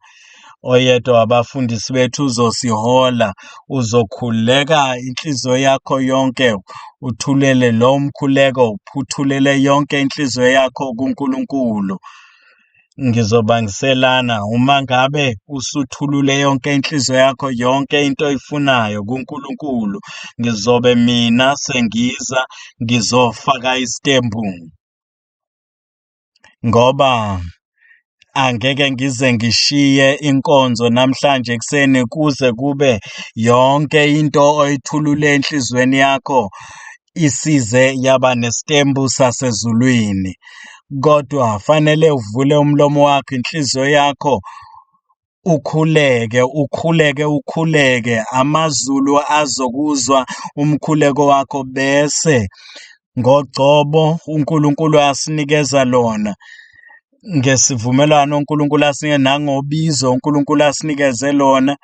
oyedwa wabafundisi bethu uzosihola, uzokhuleka inhliziyo yakho yonke, uthulele lo mkhuleko, uphuthulele yonke inhliziyo yakho kuNkulunkulu. Ngizoba ngiselana uma ngabe usuthulule yonke inhliziyo yakho, yonke into oyifunayo kuNkulunkulu, ngizobe mina sengiza ngizofaka isitembu. Ngoba angeke ngize ngishiye inkonzo namhlanje ekuseni kuze kube yonke into oyithulule enhliziyweni yakho isize yaba nesitembu sasezulwini. Kodwa fanele uvule umlomo wakho, inhliziyo yakho, ukhuleke, ukhuleke, ukhuleke, amazulu azokuzwa umkhuleko wakho bese ngogcobo uNkulunkulu asinikeza lona ngesivumelwano uNkulunkulu asinike nangobizo uNkulunkulu asinikeze lona,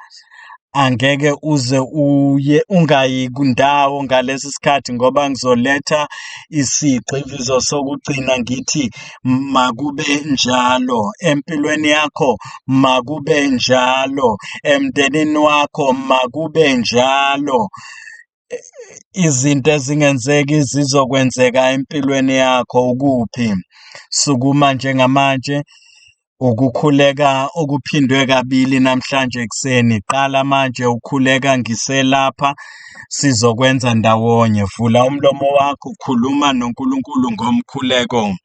angeke uze uye ungayi kundawo ngalesi sikhathi ngoba ngizoletha isigxivizo sokugcina ngithi makube njalo empilweni yakho, makube njalo emndenini wakho, makube njalo. Izinto ezingenzeki zizokwenzeka empilweni yakho. Ukuphi? Sukuma njengamanje. Ukukhuleka okuphindwe kabili namhlanje ekuseni. Qala manje ukhuleka ngiselapha, sizokwenza ndawonye. Vula umlomo wakho, khuluma noNkulunkulu ngomkhuleko.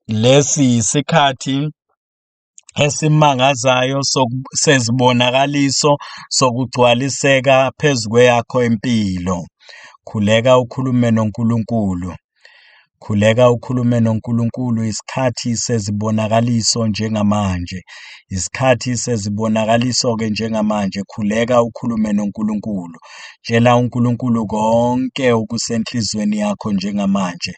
Lesi yisikhathi esimangazayo sezibonakaliso sokugcwaliseka phezu kweyakho impilo. Khuleka ukhulume noNkulunkulu. Khuleka ukhulume noNkulunkulu. Isikhathi sezibonakaliso njengamanje. Isikhathi sezibonakaliso-ke njengamanje. Khuleka ukhulume noNkulunkulu. Tshela uNkulunkulu konke okusenhliziyweni yakho njengamanje.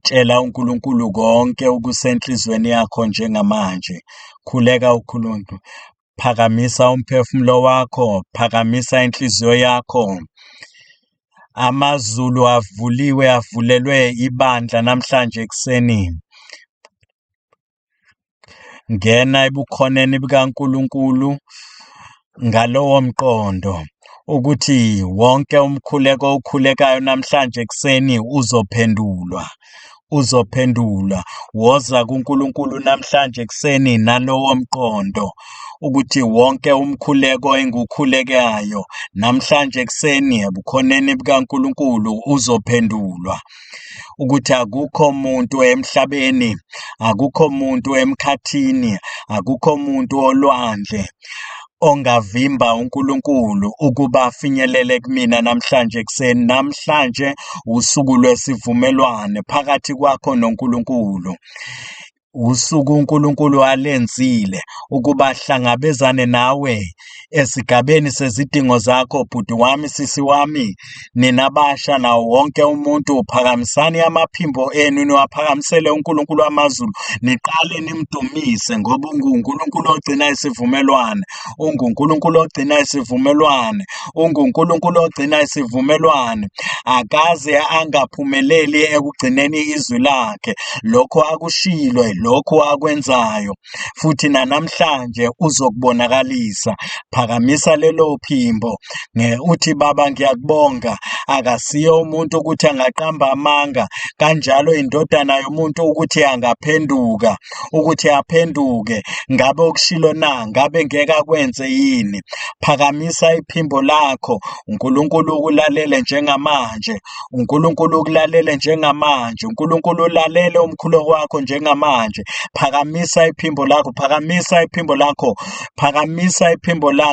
Tshela uNkulunkulu konke okusenhliziyweni yakho njengamanje. Khuleka ukhulume. Phakamisa umphefumulo wakho, phakamisa inhliziyo yakho. Amazulu avuliwe avulelwe ibandla namhlanje ekuseni. Ngena ebukhoneni bukaNkulunkulu ngalowo mqondo ukuthi wonke umkhuleko owukhulekayo namhlanje ekuseni uzophendulwa, uzophendulwa. Woza kuNkulunkulu namhlanje ekuseni nalowo mqondo ukuthi wonke umkhuleko engiwukhulekayo namhlanje ekuseni ebukhoneni bukaNkulunkulu uzophendulwa. Ukuthi akukho muntu emhlabeni, akukho muntu emkhathini, akukho muntu olwandle ongavimba uNkulunkulu ukuba afinyelele kumina namhlanje ekuseni. Namhlanje usuku lwesivumelwane phakathi kwakho noNkulunkulu. Usuku uNkulunkulu alenzile ukuba ahlangabezane nawe esigabeni sezidingo zakho, bhuti wami, sisi wami, nina basha nawo wonke umuntu, phakamisani amaphimbo enu niwaphakamisele uNkulunkulu wamazulu, niqale nimdumise ngoba unguNkulunkulu ogcina isivumelwane, unguNkulunkulu ogcina isivumelwane, unguNkulunkulu ogcina isivumelwane. Akaze angaphumeleli ekugcineni izwi lakhe, lokho akushilo, lokho akwenzayo, futhi nanamhlanje uzokubonakalisa. Phakamisa lelo phimbo uthi, Baba ngiyakubonga. Akasiye umuntu ukuthi angaqamba amanga, kanjalo indodana yomuntu ukuthi angaphenduka, ukuthi aphenduke. Ngabe ukushilo na? Ngabe ngeke akwenze yini? Phakamisa iphimbo lakho, uNkulunkulu ukulalele njengamanje. uNkulunkulu ukulalele njengamanje. uNkulunkulu ulalele umkhuleko wakho njengamanje. Phakamisa iphimbo lakho, phakamisa iphimbo lakho, phakamisa iphimbo lakho.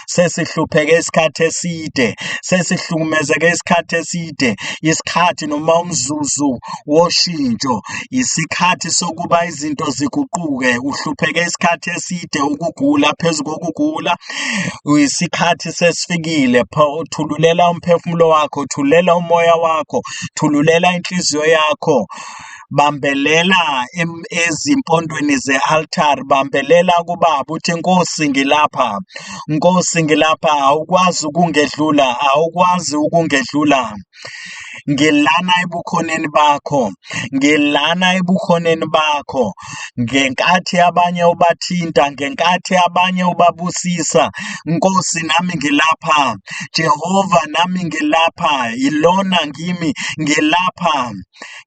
Sesihlupheke isikhathi eside, sesihlukumezeke isikhathi eside, isikhathi noma umzuzu woshintsho, isikhathi sokuba izinto ziguquke. Uhlupheke isikhathi eside, ukugula phezu kokugula, isikhathi sesifikile. Thululela umphefumulo wakho, thululela umoya wakho, thululela inhliziyo yakho. Bambelela ezimpondweni ze-altare, bambelela kuBaba uthi, Nkosi ngilapha, Nkosi ngilapha, awukwazi ukungedlula, awukwazi ukungedlula. Ngilana ebukhoneni bakho, ngilana ebukhoneni bakho. Ngenkathi abanye ubathinta, ngenkathi abanye ubabusisa, Nkosi nami ngilapha, Jehova nami ngilapha, yilona ngimi ngilapha.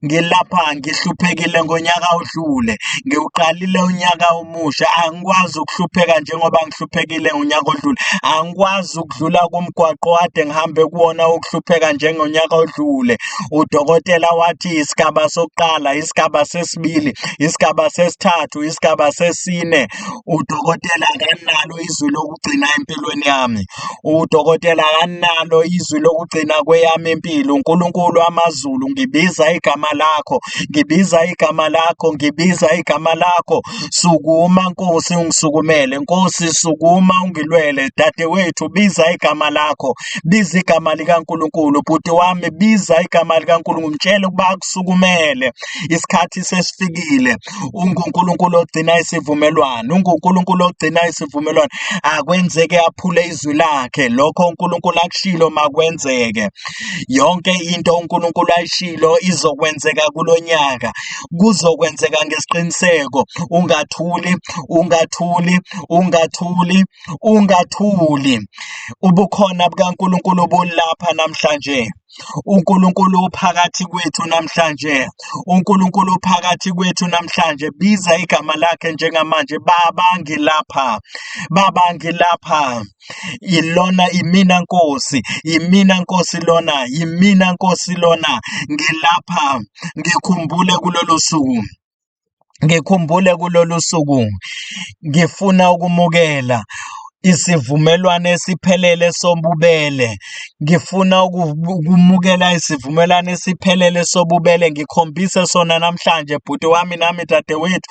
Ngilapha ngihluphekile ngonyaka odlule, ngiwuqalile unyaka omusha, angikwazi ukuhlupheka njengoba ngihluphekile ngonyaka odlule. Angikwazi ukudlula kumgwaqo kade ngihambe kuwona ukuhlupheka njengonyaka odlule. Udokotela wathi isigaba sokuqala, isigaba sesibili, isigaba sesithathu, isigaba sesine. Udokotela akanalo izwi lokugcina empilweni yami. Udokotela akanalo izwi lokugcina kweyami impilo. uNkulunkulu wamazulu, ngibiza igama lakho, ngibiza igama lakho, ngibiza igama lakho. Sukuma Nkosi ungisukumele, Nkosi sukuma ungilwele. Dadewethu, biza igama lakho, biza igama likaNkulunkulu. Bhuti wami, biza igama likaNkulunkulu, mtshele ukuba akusukumele. Isikhathi sesifikile. UnguNkulunkulu ogcina isivumelwano, unguNkulunkulu ogcina isivumelwano. Akwenzeke aphule izwi lakhe, lokho uNkulunkulu akushilo makwenzeke. Yonke into uNkulunkulu ayishilo izokwenzeka kulonyaka, kuzokwenzeka ngesiqiniseko. Ungathuli, ungathuli, ungathuli, ungathuli. Ubukhona bukaNkulunkulu bulapha namhlanje. uNkulunkulu uphakathi kwethu namhlanje. uNkulunkulu uphakathi kwethu namhlanje. Biza igama lakhe njengamanje. Baba ngilapha. Baba ngilapha. Ilona imina Nkosi, imina Nkosi lona, imina Nkosi lona. Ngilapha. Ngikhumbule kulolu suku. Ngikhumbule kulolu suku ngifuna ukumukela isivumelwano esiphelele sobubele. Ngifuna ukumukela isivumelwano esiphelele sobubele, ngikhombise sona namhlanje bhuti wami nami dadewethu.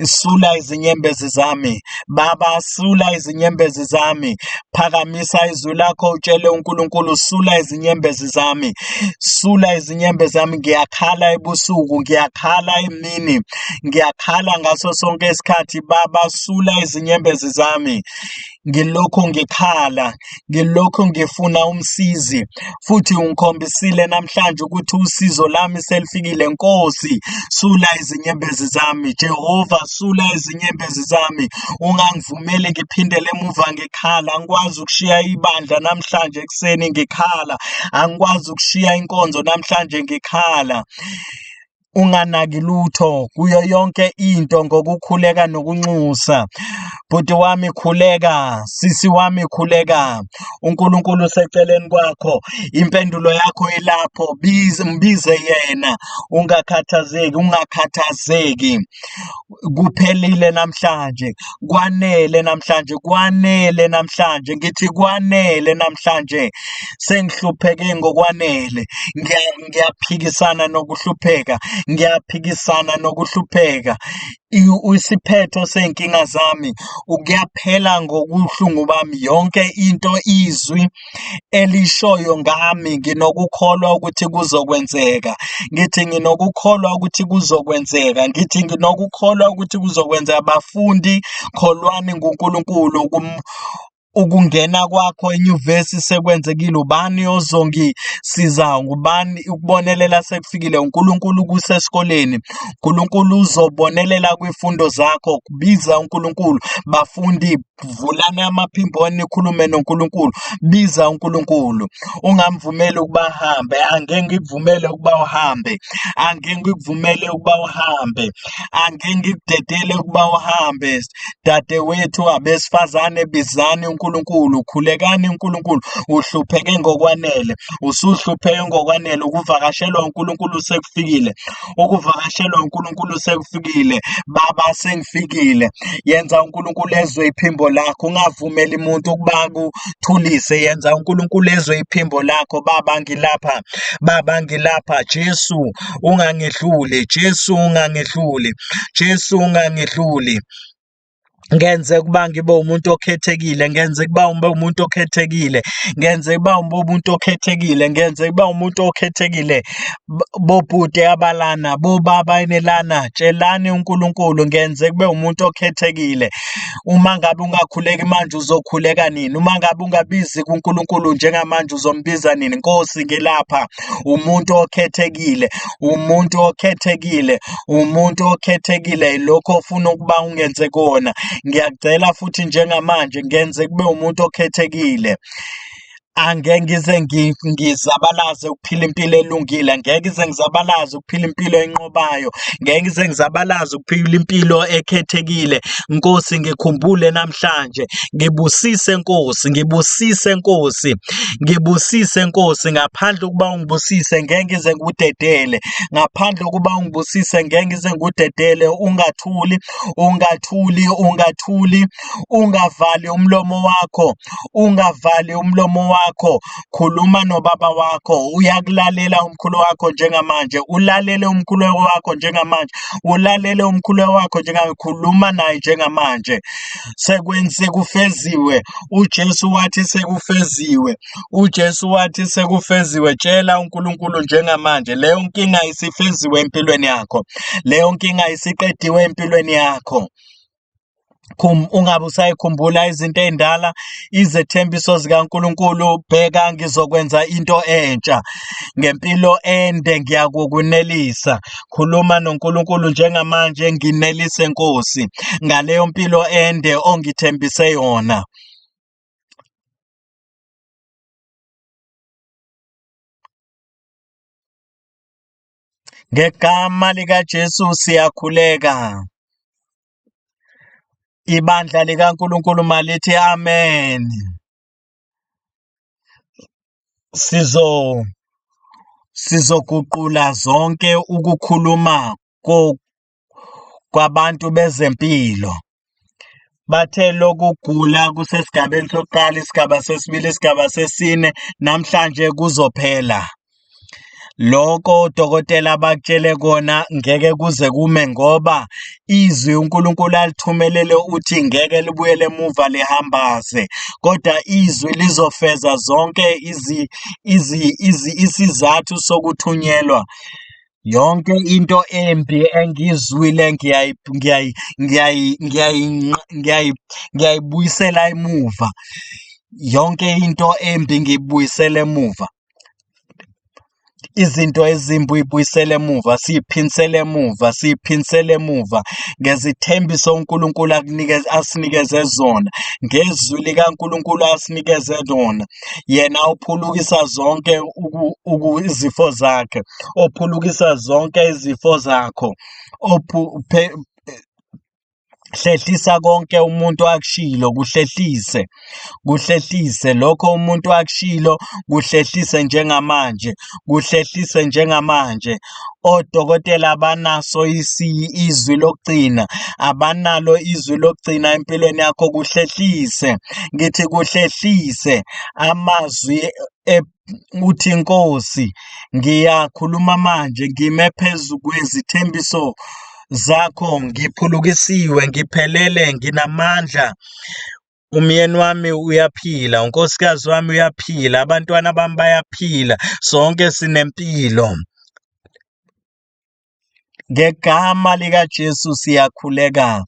Sula izinyembezi zami Baba, sula izinyembezi zami. Phakamisa izwi lakho utshele uNkulunkulu, sula izinyembezi zami, sula izinyembezi zami. Ngiyakhala ebusuku, ngiyakhala emini, ngiyakhala ngaso sonke isikhathi. Baba, sula izinyembezi zami. Ngilokhu ngikhala, ngilokhu ngifuna umsizi, futhi ungikhombisile namhlanje ukuthi usizo lami selifikile. Nkosi, sula izinyembezi zami. Jehova, sula izinyembezi zami. Ungangivumeli ngiphindele emuva ngikhala. Angikwazi ukushiya ibandla namhlanje ekuseni ngikhala. Angikwazi ukushiya inkonzo namhlanje ngikhala. Unganaki lutho kuyo yonke into ngokukhuleka nokunxusa. Bhuti wami khuleka, sisi wami khuleka. uNkulunkulu useceleni kwakho, impendulo yakho ilapho. Bize, mbize yena, ungakhathazeki, ungakhathazeki. Kuphelile namhlanje, kwanele namhlanje, kwanele namhlanje, ngithi kwanele namhlanje. Sengihlupheke ngokwanele, ngiyaphikisana nokuhlupheka, ngiyaphikisana nokuhlupheka. Isiphetho sey'nkinga zami kuyaphela ngobuhlungu bami. Yonke into izwi elishoyo ngami nginokukholwa ukuthi kuzokwenzeka. Ngithi nginokukholwa ukuthi kuzokwenzeka. Ngithi nginokukholwa ukuthi kuzokwenzeka. Bafundi, kholwani nguNkulunkulu. Ukungena kwakho enyuvesi sekwenzekile, ubani ozongisiza, ngubani ukubonelela sekufikile, uNkulunkulu kusesikoleni, uNkulunkulu uzobonelela kwifundo zakho, biza uNkulunkulu. Bafundi, vulani amaphimbo nikhulume noNkulunkulu, biza uNkulunkulu. Ungamvumeli ukuba ahambe, angeke ngikuvumele ukuba uhambe, angeke ngikuvumele ukuba uhambe, angeke ngikudedele ukuba uhambe. Dadewethu, abesifazane, bizani uNkulunkulu, khulekani uNkulunkulu. Uhlupheke ngokwanele, usuhlupheke ngokwanele. Ukuvakashelwa uNkulunkulu sekufikile, ukuvakashelwa uNkulunkulu sekufikile. Baba, sengifikile. Yenza uNkulunkulu ezwe iphimbo lakho, ungavumeli muntu ukuba akuthulise. Yenza uNkulunkulu ezwe iphimbo lakho. Baba, ngilapha, Baba, ngilapha. Jesu, ungangedluli, Jesu, ungangedluli. Jesu ungangedluli. Ngenze ukuba ngibe umuntu okhethekile, ngenze ukuba ngibe umuntu okhethekile, ngenze ukuba ngibe umuntu okhethekile, ngenze ukuba umuntu okhethekile. Bobhuti abalana, bobaba enelana, tshelani uNkulunkulu ngenze kube umuntu okhethekile. Uma ngabe ungakhuleki manje uzokhuleka nini? Uma ngabe ungabizi kuNkulunkulu njengamanje uzombiza nini? Nkosi ngilapha. Umuntu okhethekile, umuntu okhethekile, umuntu okhethekile yilokho ofuna ukuba ungenze kona. Ngiyacela futhi njengamanje ngenze kube umuntu okhethekile. Angeke ngize ngizabalaze ukuphila impilo elungile, angeke ngize ngizabalaze ukuphila impilo enqobayo, ngeke ngize ngizabalaze ukuphila impilo ekhethekile. Nkosi ngikhumbule namhlanje, ngibusise Nkosi, ngibusise Nkosi, ngibusise Nkosi. Ngaphandle ukuba ungibusise ngeke ngize ngikudedele, ngaphandle ukuba ungibusise ngeke ngize ngikudedele. Ungathuli, ungathuli, ungathuli, ungavali umlomo wakho, ungavali umlomo wakho. Khuluma nobaba wakho, uyakulalela umkhulu wakho njengamanje, ulalele umkhuleko wakho njengamanje, ulalele umkhuleko wakho njengamanje, khuluma naye njengamanje. Sekufeziwe, uJesu wathi sekufeziwe, uJesu wathi sekufeziwe. Tshela uNkulunkulu njengamanje, leyo nkinga isifeziwe empilweni yakho, leyo nkinga isiqediwe empilweni yakho. Ungabe usayikhumbula izinto ey'ndala, izethembiso zikaNkulunkulu, bheka ngizokwenza into entsha. Ngempilo ende ngiyakukunelisa. Khuluma noNkulunkulu njengamanje, nginelise Nkosi, ngaleyo mpilo ende ongithembise yona. Ngegama likaJesu siyakhuleka. Ibandla likaNkulunkulu malithi amen. Sizo sizoguqula zonke ukukhuluma kwabantu bezempilo. Bathe lokugula kusesigabeni sokuqala, isigaba sesibili, isigaba sesine, namhlanje kuzophela. Lokho odokotela abakutshele kona ngeke kuze kume ngoba izwi uNkulunkulu alithumelele uthi ngeke libuyele emuva lihambaze, kodwa izwi lizofeza zonke isizathu sokuthunyelwa. Yonke into embi engiyizwile ngiyayibuyisela emuva. Yonke into embi ngiyibuyisela emuva. Izinto ezimbi uyibuyisela emuva, siyiphindisela emuva, siyiphindisela emuva ngezithembiso uNkulunkulu akunikeze asinikeze zona, ngezwi likaNkulunkulu asinikeze lona. Yena uphulukisa zonke izifo zakhe, ophulukisa zonke izifo zakho, hlehlisa konke umuntu akushilo, kuhlehlise, kuhlehlise lokho umuntu akushilo, kuhlehlise njengamanje, kuhlehlise njengamanje. Odokotela abanaso izwi lokugcina, abanalo izwi lokugcina empilweni yakho, kuhlehlise. Ngithi kuhlehlise amazwi uthi Nkosi, ngiyakhuluma manje, ngime phezu kwezithembiso zakho, ngiphulukisiwe, ngiphelele, nginamandla. Umyeni wami uyaphila, unkosikazi wami uyaphila, abantwana bami bayaphila, sonke sinempilo. Ngegama likaJesu siyakhuleka.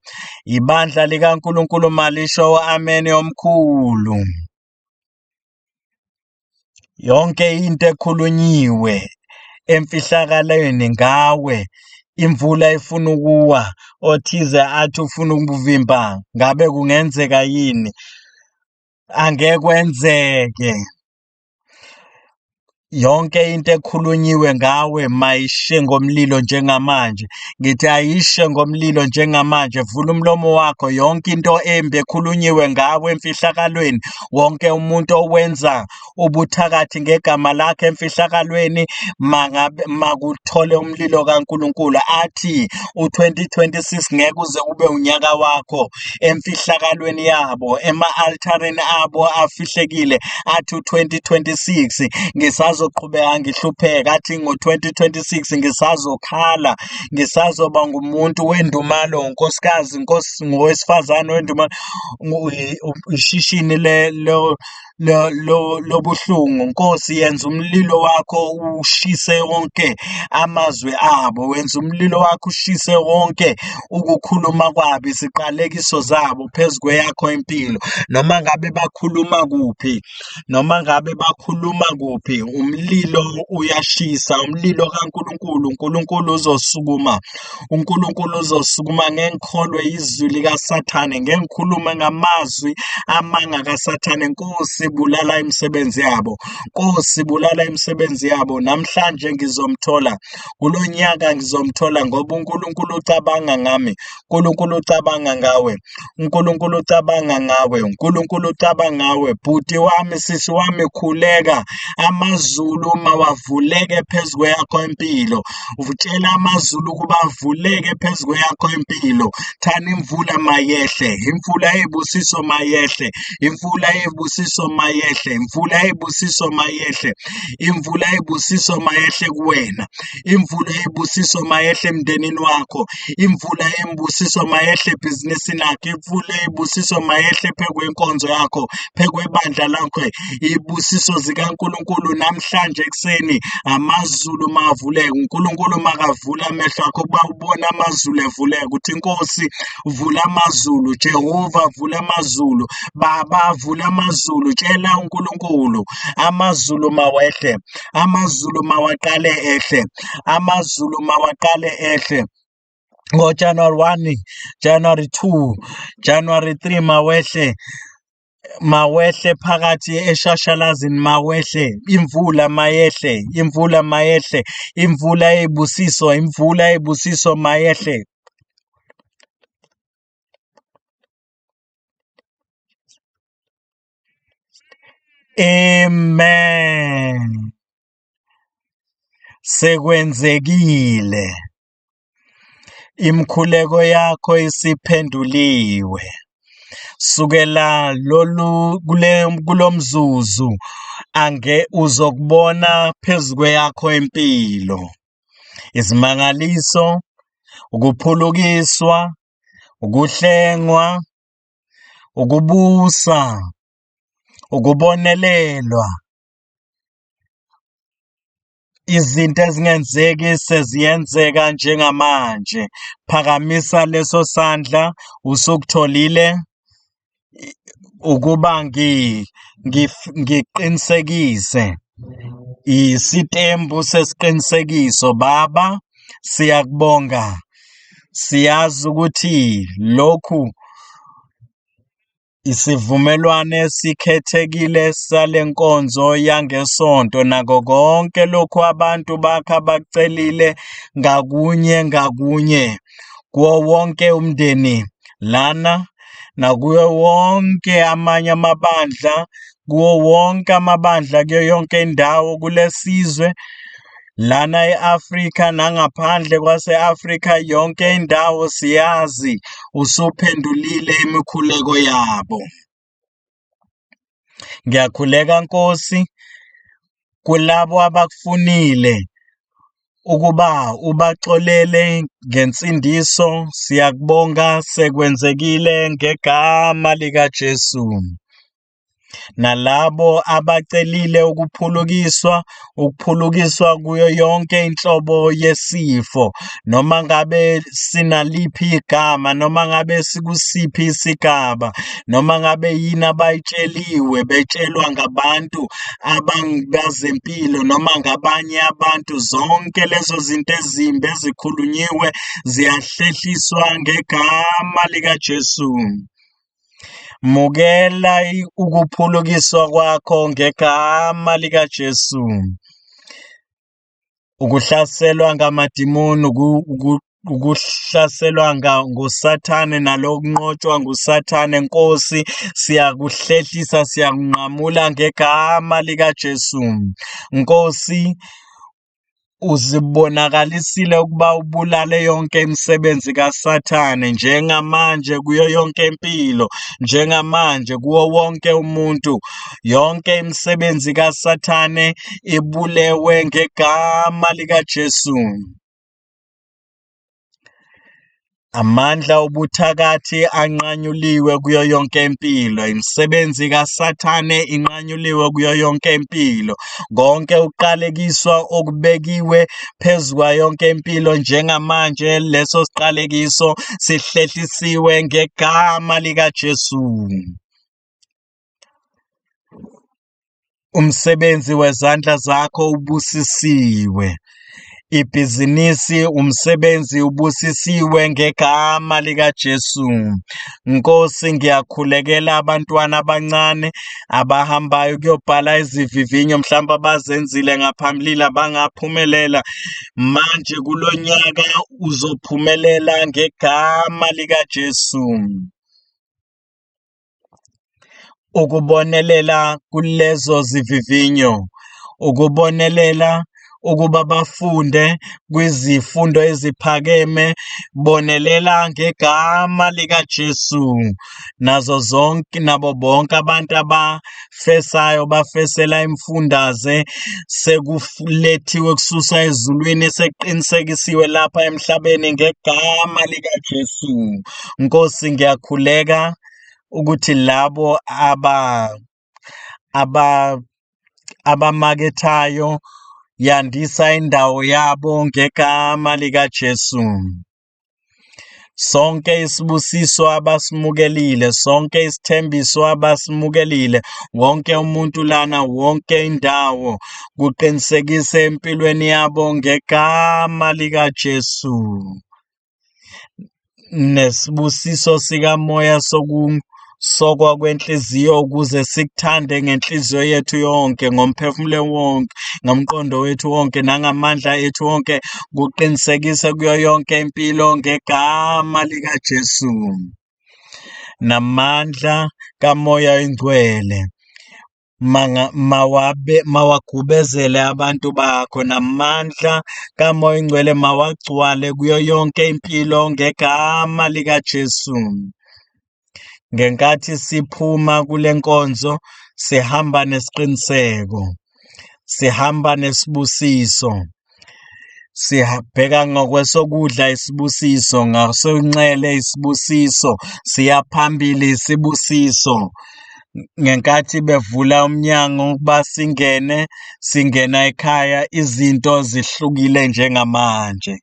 Ibandla likaNkulunkulu malisho u-ameni omkhulu. Yonke into ekhulunyiwe emfihlakalweni ngawe, imvula ifuna ukuwa, othize athi ufuna ukuvimba, ngabe kungenzeka yini? Angeke kwenzeke. Yonke into ekhulunyiwe ngawe mayishe ngomlilo njengamanje. Ngithi ayishe ngomlilo njengamanje. Vula umlomo wakho. Yonke into embi ekhulunyiwe ngawe emfihlakalweni, wonke umuntu owenza ubuthakathi ngegama lakhe emfihlakalweni, mangabe makuthole umlilo kaNkulunkulu athi u-2026 ngeke uze ube unyaka wakho. Emfihlakalweni yabo, ema-altareni abo afihlekile, athi u-2026 ngisazoqhubeka ngihlupheka, athi ngo-2026 ngisazokhala, ngisazoba ngumuntu wendumalo, unkosikazi, nkosi, ngowesifazane wendumalo, ishishini lobuhlungu. Nkosi, yenza umlilo wakho ushise wonke amazwi abo, wenza umlilo wakho ushise wonke ukukhuluma kwabo, iziqalekiso zabo phezu kweyakho impilo. Noma ngabe bakhuluma kuphi, noma ngabe bakhuluma kuphi, umlilo uyashisa, umlilo kaNkulunkulu. uNkulunkulu uzosukuma, uNkulunkulu uzosukuma. Ngeke ngikholwe izwi likaSathane, ngeke ngikhulume ngamazwi amanga kaSathane. Nkosi, bulala imisebenzi yabo, Nkosi, bulala imisebenzi yabo. Namhlanje ngizomthola, kulo nyaka ngizomthola, ngoba uNkulunkulu ucabanga ngami, uNkulunkulu ucabanga ngawe, uNkulunkulu ucabanga ngawe, uNkulunkulu ucabanga ngawe. Bhuti wami, sisi wami, khuleka, amazulu mawavuleke phezu kweyakho impilo. Utshela amazulu ukuba avuleke phezu kweyakho impilo. Thani imvula mayehle, imvula eyibusiso mayehle, imvula eyibusiso mayehle, imvula eyibusiso mayehle, imvula eyibusiso mayehle kuwena, imvula eyibusiso mayehle emndenini wakho, imvula eyibusiso mayehle ebhizinisini lakho, imvula eyibusiso mayehle phekwenkonzo yakho, phekwebandla lakho. Ibusiso zikaNkulunkulu namhlanje ekuseni, amazulu mavuleke. uNkulunkulu makavule amehlo akho ukuba ubone amazulu evuleka, uthi Nkosi vula amazulu, Jehova vula amazulu, Baba vula amazulu. Tshela uNkulunkulu amazulu mawehle, amazulu mawaqale ehle, amazulu mawaqale ehle. NgoJanuary 1, January 2, January 3 mawehle, mawehle phakathi eshashalazini, mawehle imvula, mayehle imvula, mayehle imvula eyibusiso, imvula eyibusiso mayehle. Amen. Sekwenzekile. Imikhuleko yakho isiphenduliwe. Sukela lolu kule kulomzuzu ange uzokubona phezu kweyakho impilo. Izimangaliso, ukuphulukiswa, ukuhlengwa, ukubusa, ukubonelelwa. Izinto ezingenzeki seziyenzeka njengamanje. Phakamisa leso sandla, usukutholile ukuba ngiqinisekise. Isitembu sesiqinisekiso, Baba, siyakubonga. Siyazi ukuthi lokhu isivumelwano esikhethekile sale nkonzo yangeSonto nako konke lokhu abantu bakho abakucelile ngakunye ngakunye kuwo wonke umndeni lana nakuwo wonke amanye amabandla, kuwo wonke amabandla kuyo yonke indawo kulesizwe lana e-Afrika nangaphandle kwase-Afrika, yonke indawo siyazi usuphendulile imikhuleko yabo. Ngiyakhuleka Nkosi kulabo abakufunile ukuba ubaxolele ngensindiso, siyakubonga sekwenzekile ngegama likaJesu. Nalabo abacelile ukuphulukiswa, ukuphulukiswa kuyo yonke inhlobo yesifo, noma ngabe sinaliphi igama, noma ngabe sikusiphi isigaba, noma ngabe yini abayitsheliwe, betshelwa ngabantu abangazempilo noma ngabanye abantu, zonke lezo zinto ezimbi ezikhulunyiwe ziyahlehliswa ngegama likaJesu. Mukela ukuphulukiswa kwakho ngegama likaJesu. Ukuhlaselwa ngamadimoni, ukuhlaselwa nguSathane nalokunqotshwa nguSathane, Nkosi, siyakuhlehlisa, siyakunqamula ngegama likaJesu. Nkosi, uzibonakalisile ukuba ubulale yonke imisebenzi kaSathane njengamanje kuyo yonke impilo, njengamanje kuwo wonke umuntu. Yonke imisebenzi kaSathane ibulewe ngegama likaJesu. Amandla obuthakathi anqanyuliwe kuyo yonke impilo, imisebenzi kaSathane inqanyuliwe kuyo yonke impilo. Konke ukuqalekiswa okubekiwe phezu kwayo yonke impilo njengamanje, leso siqalekiso sihlehlisiwe ngegama likaJesu. Umsebenzi wezandla zakho ubusisiwe. Ibhizinisi, umsebenzi ubusisiwe ngegama likaJesu. Nkosi, ngiyakhulekela abantwana abancane abahambayo kuyobhala izivivinyo mhlawumbe abazenzile ngaphambilini abangaphumelela. Manje kulo nyaka uzophumelela ngegama likaJesu. Ukubonelela kulezo zivivinyo, ukubonelela ukuba bafunde kwizifundo eziphakeme, bonelela ngegama likaJesu. Nazo zonke nabo bonke abantu abafesayo bafesela imifundaze sekulethiwe kususa ezulwini sekuqinisekisiwe lapha emhlabeni ngegama likaJesu. Nkosi, ngiyakhuleka ukuthi labo aba aba abamakethayo yandisa indawo yabo ngegama likaJesu. Sonke isibusiso abasimukelile, sonke isithembiso abasimukelile, wonke umuntu lana, wonke indawo, kuqinisekise empilweni yabo ngegama likaJesu. Nesibusiso sikamoya sokusokwa kwenhliziyo ukuze sikuthande ngenhliziyo yethu yonke, ngomphefumulo wonke, ngomqondo wethu wonke, nangamandla ethu wonke, kuqinisekise kuyo yonke impilo ngegama likaJesu. Namandla kaMoya oNgcwele mawabe mawagubezele abantu bakho, namandla kaMoya oNgcwele mawagcwale kuyo yonke impilo ngegama likaJesu. Ngenkathi siphuma kule nkonzo sihamba nesiqiniseko, sihamba nesibusiso, sibheka ngokwesokudla isibusiso, ngasenxele isibusiso, siya phambili isibusiso. Ngenkathi bevula umnyango ukuba singene, singena ekhaya, izinto zihlukile njengamanje.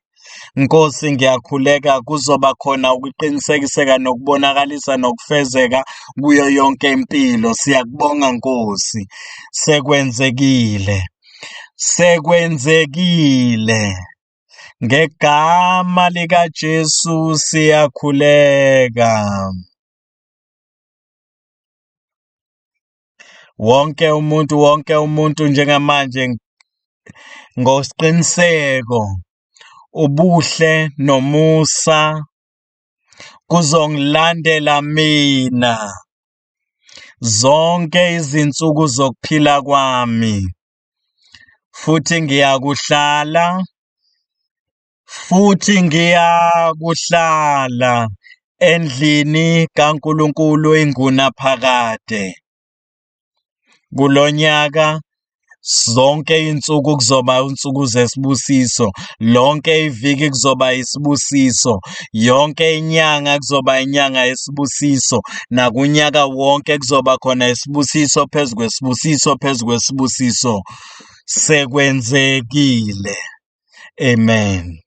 Nkosi, ngiyakhuleka kuzoba khona ukuqinisekiseka nokubonakalisa nokufezeka kuyo yonke impilo. Siyakubonga Nkosi. Sekwenzekile. Sekwenzekile. Ngegama likaJesu siyakhuleka. Wonke umuntu, wonke umuntu njengamanje ngosiqiniseko ubuhle nomusa kuzongilandela mina zonke izinsuku zokuphila kwami, futhi ngiyakuhlala, futhi ngiyakuhlala endlini kaNkulunkulu ingunaphakade. Kulonyaka zonke insuku kuzoba insuku zesibusiso, lonke iviki kuzoba isibusiso, yonke inyanga kuzoba inyanga yesibusiso, nakunyaka wonke kuzoba khona isibusiso phezu kwesibusiso phezu kwesibusiso. Sekwenzekile. Amen.